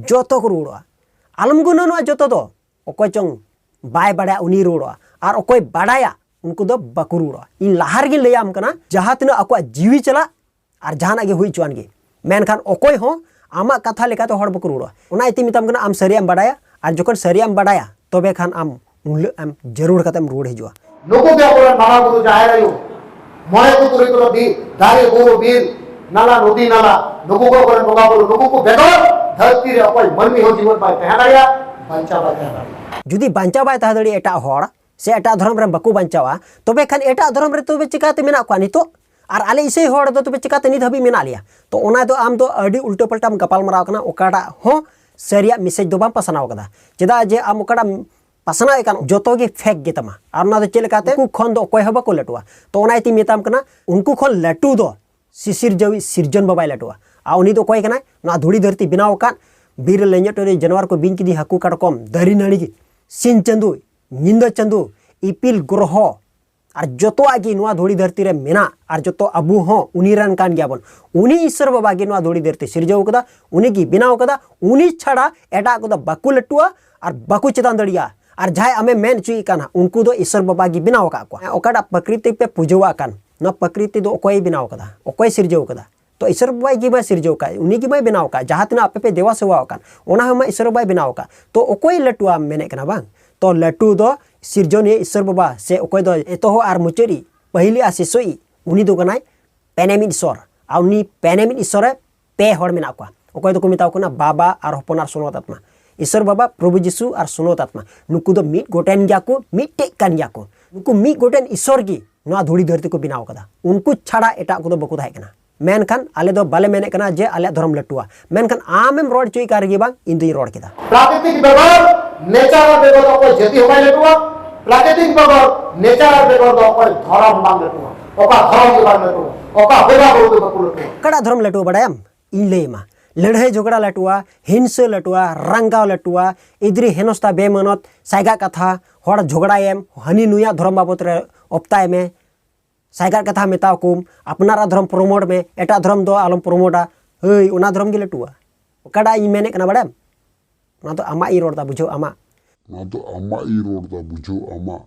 ᱡᱚᱛᱚ ᱠᱚ ᱨᱩᱣᱟᱹᱲᱚᱜᱼᱟ᱾ ᱟᱞᱚᱢ ᱜᱩᱱᱟᱹᱱᱚᱜᱼᱟ ᱡᱚᱛᱚ ᱫᱚ᱾ ᱚᱠᱚᱭ ᱪᱚᱝ ᱵᱟᱭ ᱵᱟᱲᱟᱭᱟ ᱩᱱᱤᱭ ᱨᱩᱣᱟᱹᱲᱚᱜᱼᱟ, ᱟᱨ ᱚᱠᱚᱭ ᱵᱟᱲᱟᱭᱟ ᱩᱱᱠᱩ ᱫᱚ ᱵᱟᱠᱚ ᱨᱩᱣᱟᱹᱲᱚᱜᱼᱟ᱾ ᱤᱧ ᱞᱟᱦᱟ ᱨᱮᱜᱮᱧ ᱞᱟᱹᱭᱟᱢ ᱠᱟᱱᱟ, ᱡᱟᱦᱟᱸ ᱛᱤᱱᱟᱹᱜ ᱟᱠᱚᱣᱟᱜ ᱡᱤᱣᱤ ᱪᱟᱞᱟᱜ ᱟᱨ ᱡᱟᱦᱟᱱᱟᱜ ᱜᱮ ᱦᱩᱭ ᱦᱚᱪᱚᱣᱟᱱ ᱜᱮ, ᱢᱮᱱᱠᱷᱟᱱ ᱚᱠᱚᱭ ᱦᱚᱸ ᱟᱢᱟᱜ ᱠᱟᱛᱷᱟ ᱞᱮᱠᱟᱛᱮ ᱦᱚᱲ ᱵᱟᱠᱚ ᱨᱩᱣᱟᱹᱲᱚᱜᱼᱟ᱾ ᱚᱱᱟ ᱤᱭᱟᱹᱛᱮᱧ ᱢᱮᱛᱟᱢ ᱠᱟᱱᱟ, ᱟᱢ ᱥᱟᱹᱨᱤᱭᱟᱜ ᱮᱢ ᱵᱟᱰᱟᱭᱟ, ᱟᱨ ᱡᱚᱠᱷᱚᱱ ᱥᱟᱹᱨᱤᱭᱟᱜ ᱮᱢ ᱵᱟᱰᱟᱭᱟ, ᱛᱚᱵᱮ ᱠᱷᱟᱱ ᱟᱢ ᱩᱱ ᱦᱤᱞᱳᱜ ᱮᱢ ᱡᱟᱹᱨᱩᱲ ᱠᱟᱛᱮ ᱮᱢ ᱨᱩᱣᱟᱹᱲ ᱦᱤᱡᱩᱜᱼᱟ᱾ ᱱᱩᱠᱩ ᱜᱮ ᱟᱵᱚᱨᱮᱱ ᱢᱟᱨᱟᱝ ᱵᱩᱨᱩ, ᱡᱟᱦᱮᱨ ᱟᱭᱳ, ᱢᱚᱬᱮ ᱠᱚ ᱛᱩᱨᱩᱭ ᱠᱚᱫᱚ ᱵᱤᱨ, ᱫᱟᱨᱮ, ᱵᱩᱨᱩ, ᱵᱤᱨ, ᱱᱟᱞᱟ, ᱱᱚᱫᱤ, ᱱᱟᱞᱟ, ᱱᱩᱠᱩ ᱜᱮ ᱟᱵᱚᱨᱮᱱ ᱵᱚᱸᱜᱟ ᱵᱩᱨᱩ᱾ ᱱᱩᱠᱩ ᱠᱚ ᱵᱮᱜᱚᱨ ᱫᱷᱟᱹᱨᱛᱤ ᱨᱮ ᱚᱠᱚᱭ ᱢᱟᱹᱱᱢᱤ ᱦᱚᱸ ᱡᱤᱵᱚᱱ ᱵᱟᱭ ᱛᱟᱦᱮᱸ ᱫᱟᱲᱮᱭᱟᱜᱼᱟ, ᱵᱟᱧᱪᱟᱣ ᱵᱟᱭ ᱛᱟᱦᱮᱸ ᱫᱟᱲᱮᱭᱟᱜᱼᱟ᱾ ᱡᱩᱫᱤ ᱵᱟᱧᱪᱟᱣ ᱵᱟᱭ ᱛᱟᱦᱮᱸ ᱫᱟᱲᱮᱭᱟᱜᱼᱟ ᱮᱴᱟᱜ ᱦᱚᱲ, ᱥᱮ ᱮᱴᱟᱜ ᱫᱷᱚᱨᱚᱢ ᱨᱮᱱ ᱵᱟᱠᱚ ᱵᱟᱧᱪᱟᱣᱟ, ᱛᱚᱵᱮ ᱠᱷᱟᱱ ᱮᱴᱟᱜ ᱫᱷᱚᱨᱚᱢ ᱨᱮ ᱛᱚᱵᱮ ᱪᱤᱠᱟᱹᱛᱮ ᱢᱮᱱᱟᱜ ᱠᱚᱣᱟ ᱱᱤᱛᱚᱜ? ᱟᱨ ᱟᱞᱮ ᱤᱥᱟᱹᱭ ᱦᱚᱲ ᱫᱚ ᱛᱚᱵᱮ ᱪᱤᱠᱟᱹᱛᱮ ᱱᱤᱛ ᱦᱟᱹᱵᱤᱡ ᱢᱮᱱᱟᱜ ᱞᱮᱭᱟ? ᱛᱚ ᱚᱱᱟ ᱫᱚ ᱟᱢ ᱫᱚ ᱟᱹᱰᱤ ᱩᱞᱴᱟᱹ ᱯᱟᱞᱴᱟᱢ ᱜᱟᱯᱟᱞ ᱢᱟᱨᱟᱣ ᱠᱟᱱᱟ, ᱚᱠᱟᱴᱟᱜ ᱦᱚᱸ ᱥᱟᱹᱨᱤᱭᱟᱜ ᱢᱮᱥᱮᱡᱽ ᱫᱚ ᱵᱟᱢ ᱯᱟᱥᱱᱟᱣ ᱠᱟᱫᱟ᱾ ᱪᱮᱫᱟᱜ ᱡᱮ ᱟᱢ ᱚᱠᱟᱴᱟᱜ ᱯᱟᱥᱱᱟᱣᱮᱫ ᱠᱟᱱ ᱡᱚᱛᱚ ᱜᱮ ᱯᱷᱮᱠ ᱜᱮ ᱛᱟᱢᱟ, ᱟᱨ ᱚᱱᱟ ᱫᱚ ᱪᱮᱫ ᱞᱮᱠᱟᱛᱮ? ᱩᱱᱠᱩ ᱠᱷᱚᱱ ᱫᱚ ᱚᱠᱚᱭ ᱦᱚᱸ ᱵᱟᱠᱚ ᱞᱟᱹᱴᱩᱜᱼᱟ᱾ ᱛᱚ ᱚᱱᱟ ᱤᱭᱟᱹᱛᱮᱧ ᱢᱮᱛᱟᱢ ᱠᱟᱱᱟ, ᱩᱱᱠᱩ ᱠᱷᱚᱱ ᱞᱟᱹᱴᱩ ᱫᱚ ᱥᱤᱥᱤᱨᱡᱟᱹᱣᱤᱡ ᱥᱤᱨᱡᱚᱱ ᱵᱟᱵᱟᱭ ᱞᱟᱹᱴᱩᱜᱼᱟ᱾ ᱟᱨ ᱩᱱᱤ ᱫᱚ ᱚᱠᱚᱭ ᱠᱟᱱᱟᱭ? ᱱᱚᱣᱟ ᱫᱷᱩᱲᱤ ᱫᱷᱟᱹᱨᱛᱤ ᱵᱮᱱᱟᱣ ᱟᱠᱟᱫ, ᱵᱤᱨ ᱨᱮ ᱞᱮᱸᱡᱮᱫ ᱴᱚᱨᱚᱡ ᱡᱟᱱᱣᱟᱨ ᱠᱚ ᱵᱤᱧ ᱠᱤᱫᱤᱧ ᱦᱟᱹᱠᱩ ᱠᱟᱴᱠᱚᱢ, ᱫᱟᱨᱮ ᱱᱟᱹᱲᱤ, ᱥᱤᱧ ᱪᱟᱸᱫᱳ, ᱧᱤᱫᱟᱹ ᱪᱟᱸᱫᱳ, ᱤᱯᱤᱞ ᱜᱨᱚᱦᱚ, ᱟᱨ ᱡᱚᱛᱚᱣᱟᱜ ᱜᱮ ᱱᱚᱣᱟ ᱫᱷᱩᱲᱤ ᱫᱷᱟᱹᱨᱛᱤ ᱨᱮ ᱢᱮᱱᱟᱜ, ᱟᱨ ᱡᱚᱛᱚ ᱟᱵᱚ ᱦᱚᱸ ᱩᱱᱤ ᱨᱮᱱ ᱠᱟᱱ ᱜᱮᱭᱟᱵᱚᱱ᱾ ᱩᱱᱤ ᱤᱥᱥᱚᱨ ᱵᱟᱵᱟ ᱜᱮ ᱱᱚᱣᱟ ᱫᱷᱩᱲᱤ ᱫᱷᱟᱹᱨᱛᱤ ᱥᱤᱨᱡᱟᱹᱣ ᱠᱟᱫᱟ, ᱩᱱᱤ ᱜᱮ ᱵᱮᱱᱟᱣ ᱠᱟᱫᱟ᱾ ᱩᱱᱤ ᱪᱷᱟᱲᱟ ᱮᱴᱟᱜ ᱠᱚᱫᱚ ᱵᱟᱠᱚ ᱞᱟᱹᱴᱩᱜᱼᱟ ᱟᱨ ᱵᱟᱠᱚ ᱪᱮᱛᱟᱱ ᱫᱟᱲᱮᱭᱟᱜᱼᱟ᱾ ᱟᱨ ᱡᱟᱦᱟᱸᱭ ᱟᱢᱮ ᱢᱮᱱ ᱦᱚᱪᱚᱭᱮᱫ ᱠᱟᱱ ᱦᱟᱸᱜ, ᱩᱱᱠᱩ ᱫᱚ ᱤᱥᱥᱚᱨ ᱵᱟᱵᱟ ᱜᱮ ᱵᱮᱱᱟᱣ ᱟᱠᱟᱫ ᱠᱚᱣᱟ᱾ ᱚᱠᱟᱴᱟᱜ ᱯᱨᱚᱠᱨᱤᱛᱤ ᱯᱮ ᱯᱩᱡᱟᱹᱣᱟᱜ ᱠᱟᱱ, ᱱᱚᱣᱟ ᱯᱨᱚᱠᱨᱤᱛᱤ ᱫᱚ ᱚᱠᱚᱭᱮ ᱵᱮᱱᱟᱣ ᱠᱟᱫᱟ? ᱚᱠᱚᱭ ᱥᱤᱨᱡᱟᱹᱣ ᱠᱟᱫᱟ? ᱛᱚ ᱤᱥᱥᱚᱨ ᱵᱟᱵᱟ ᱜᱮ ᱢᱟᱭ ᱥᱤᱨᱡᱟᱹᱣ ᱠᱟᱫ, ᱩᱱᱤ ᱜᱮ ᱢᱟᱭ ᱵᱮᱱᱟᱣ ᱠᱟᱫ᱾ ᱡᱟᱦᱟᱸ ᱛᱤᱱᱟᱹᱜ ᱟᱯᱮ ᱯᱮ ᱫᱮᱵᱟ ᱥᱮᱵᱟᱣᱟᱜ ᱠᱟᱱ, ᱚᱱᱟ ᱦᱚᱸ ᱢᱟ ᱤᱥᱥᱚᱨ ᱵᱟᱵᱟᱭ ᱵᱮᱱᱟᱣ ᱠᱟᱫ᱾ ᱛᱚ ᱚᱠᱚᱭ ᱞᱟᱹᱴᱩᱣᱟᱢ ᱢᱮᱱᱮᱫ ᱠᱟᱱᱟ ᱵᱟᱝ? ᱛᱚ ᱞᱟᱹᱴᱩ ᱫᱚ ᱥᱤᱨᱡᱚᱱᱤᱭᱟᱹ ᱤᱥᱥᱚᱨ ᱵᱟᱵᱟ, ᱥᱮ ᱚᱠᱚᱭ ᱫᱚ ᱮᱛᱚᱦᱚᱵ ᱟᱨ ᱢᱩᱪᱟᱹᱫ ᱤᱡ, ᱯᱟᱹᱦᱤᱞᱤᱡ ᱟᱨ ᱥᱮᱥᱚᱭᱤᱡ, ᱩᱱᱤ ᱫᱚ ᱠᱟᱱᱟᱭ ᱯᱮᱱᱮᱢᱤᱡ ᱤᱥᱥᱚᱨ᱾ ᱟᱨ ᱩᱱᱤ ᱯᱮᱱᱮᱢᱤᱡ ᱤᱥᱥᱚᱨ ᱨᱮ ᱯᱮ ᱦᱚᱲ ᱢᱮᱱᱟᱜ ᱠᱚᱣᱟ᱾ ᱚᱠᱚᱭ ᱫᱚᱠᱚ ᱢᱮᱛᱟ ᱠᱚ ᱠᱟᱱᱟ ᱵᱟᱵᱟ ᱟᱨ ᱦᱚᱯᱚᱱ ᱟᱨ ᱥᱚᱱᱚᱛ ᱟᱛᱢᱟ᱾ ᱤᱥᱥᱚᱨ ᱵᱟᱵᱟ, ᱯᱨᱚᱵᱷᱩ ᱡᱤᱥᱩ ᱟᱨ ᱥᱚᱱᱚᱛ ᱟᱛᱢᱟ, ᱱᱩᱠᱩ ᱫᱚ ᱢᱤᱫ ᱜᱚᱴᱮᱱ ᱜᱮᱭᱟ ᱠᱚ, ᱢᱤᱫᱴᱮᱡ ᱠᱟᱱ ᱜᱮᱭᱟ ᱠᱚ᱾ ᱱᱩᱠᱩ ᱢᱤᱫ ᱜᱚᱴᱮᱱ ᱤᱥᱥᱚᱨ ᱜᱮ ᱱᱚᱣᱟ ᱫᱷᱩᱲᱤ ᱫᱷᱟᱹᱨᱛᱤ ᱠᱚ ᱵᱮᱱᱟᱣ ᱠᱟᱫᱟ᱾ ᱩᱱᱠᱩ ᱪᱷᱟᱲᱟ ᱮᱴᱟᱜ ᱠᱚᱫᱚ ᱵᱟᱠᱚ ᱛᱟᱦᱮᱸ ᱠᱟᱱᱟ᱾ ᱢᱮᱱᱠᱷᱟᱱ ᱟᱞᱮ ᱫᱚ ᱵᱟᱞᱮ ᱢᱮᱱᱮᱫ ᱠᱟᱱᱟ ᱡᱮ ᱟᱞᱮᱭᱟᱜ ᱫᱷᱚᱨᱚᱢ ᱞᱟᱹᱴᱩᱣᱟ, ᱢᱮᱱᱠᱷᱟᱱ ᱟᱢᱮᱢ ᱨᱚᱲ ᱦᱚᱪᱚᱭᱮᱫ ᱠᱟᱱ ᱨᱮᱜᱮ ᱵᱟᱝ, ᱤᱧ ᱫᱩᱧ ᱨᱚᱲ ᱠᱮᱫᱟ᱾ ᱯᱨᱟᱠᱨᱤᱛᱤᱠ ᱵᱮᱜᱚᱨ, ᱱᱮᱪᱟᱨ ᱟᱨ ᱵᱮᱜᱚᱨ ᱫᱚ ᱚᱠᱚᱭ ᱡᱟᱹᱛᱤ ᱦᱚᱸ ᱵᱟᱭ ᱞᱟᱹᱴᱩᱣᱟ᱾ ᱯᱨᱟᱠᱨᱤᱛᱤᱠ ᱵᱮᱜᱚᱨ, ᱱᱮᱪᱟᱨ ᱟᱨ ᱵᱮᱜᱚᱨ ᱫᱚ ᱚᱠᱚᱭ ᱫᱷᱚᱨᱚᱢ ᱵᱟᱝ ᱞᱟᱹᱴᱩᱣᱟ, ᱚᱠᱟ ᱫᱷᱚᱨᱚᱢ ᱜᱮ ᱵᱟᱝ ᱞᱟᱹᱴᱩᱣᱟ, ᱚᱠᱟ ᱵᱚᱸᱜᱟ ᱵᱩᱨᱩ ᱜᱮ ᱵᱟᱠᱚ ᱞᱟᱹᱴᱩᱣᱟ᱾ ᱚᱠᱟᱴᱟᱜ ᱫᱷᱚᱨᱚᱢ ᱞᱟᱹᱴᱩᱣᱟ ᱵᱟᱲᱟᱭᱟᱢ? ᱤᱧ ᱞᱟᱹᱭ ᱟᱢᱟ, ᱞᱟᱹᱲᱦᱟᱹᱭ ᱡᱷᱚᱜᱽᱲᱟ ᱞᱟᱹᱴᱩᱣᱟ, ᱦᱤᱝᱥᱟᱹ ᱞᱟᱹᱴᱩᱣᱟ, ᱨᱟᱸᱜᱟᱣ ᱞᱟᱹᱴᱩᱣᱟ, ᱤᱫᱨᱤ ᱦᱮᱱᱚᱥᱛᱟ ᱵᱮᱢᱟᱱᱚᱛ, ᱥᱟᱭᱜᱟᱜ ᱠᱟᱛᱷᱟ, ᱦᱚᱲ ᱡᱷᱚᱜᱽᱲᱟᱭᱮᱢ, ᱦᱟᱹᱱᱤ ᱱᱩᱭᱟᱜ ᱫᱷᱚᱨᱚᱢ ᱵᱟᱵᱚᱛ ᱨᱮ ᱚᱯᱛᱟᱭ ᱢᱮ, ᱥᱟᱭᱜᱟᱜ ᱠᱟᱛᱷᱟ ᱢᱮᱛᱟᱣ ᱠᱚᱢ, ᱟᱯᱱᱟᱨᱟᱜ ᱫᱷᱚᱨᱚᱢ ᱯᱨᱚᱢᱳᱴ ᱢᱮ, ᱮᱴᱟᱜ ᱫᱷᱚᱨᱚᱢ ᱫᱚ ᱟᱞᱚᱢ ᱯᱨᱚᱢᱳᱴᱟ᱾ ᱦᱟᱹᱭ, ᱚᱱᱟ ᱫᱷᱚᱨᱚᱢ ᱜᱮ ᱞᱟᱹᱴᱩᱣᱟ᱾ ᱚᱠᱟᱴᱟᱜ ᱤᱧ ᱢᱮᱱᱮᱫ ᱠᱟᱱᱟ ᱵᱟᱲᱟᱭᱟᱢ? ᱚᱱᱟ ᱫᱚ ᱟᱢᱟᱜ ᱤᱧ ᱨᱚᱲ ᱮᱫᱟ, ᱵᱩᱡᱷᱟᱹᱣ ᱟᱢᱟᱜ᱾ ᱚᱱᱟ ᱫᱚ ᱟᱢᱟᱜ ᱤᱧ ᱨᱚᱲ ᱮᱫᱟ, ᱵᱩᱡᱷᱟᱹᱣ ᱟᱢᱟᱜ᱾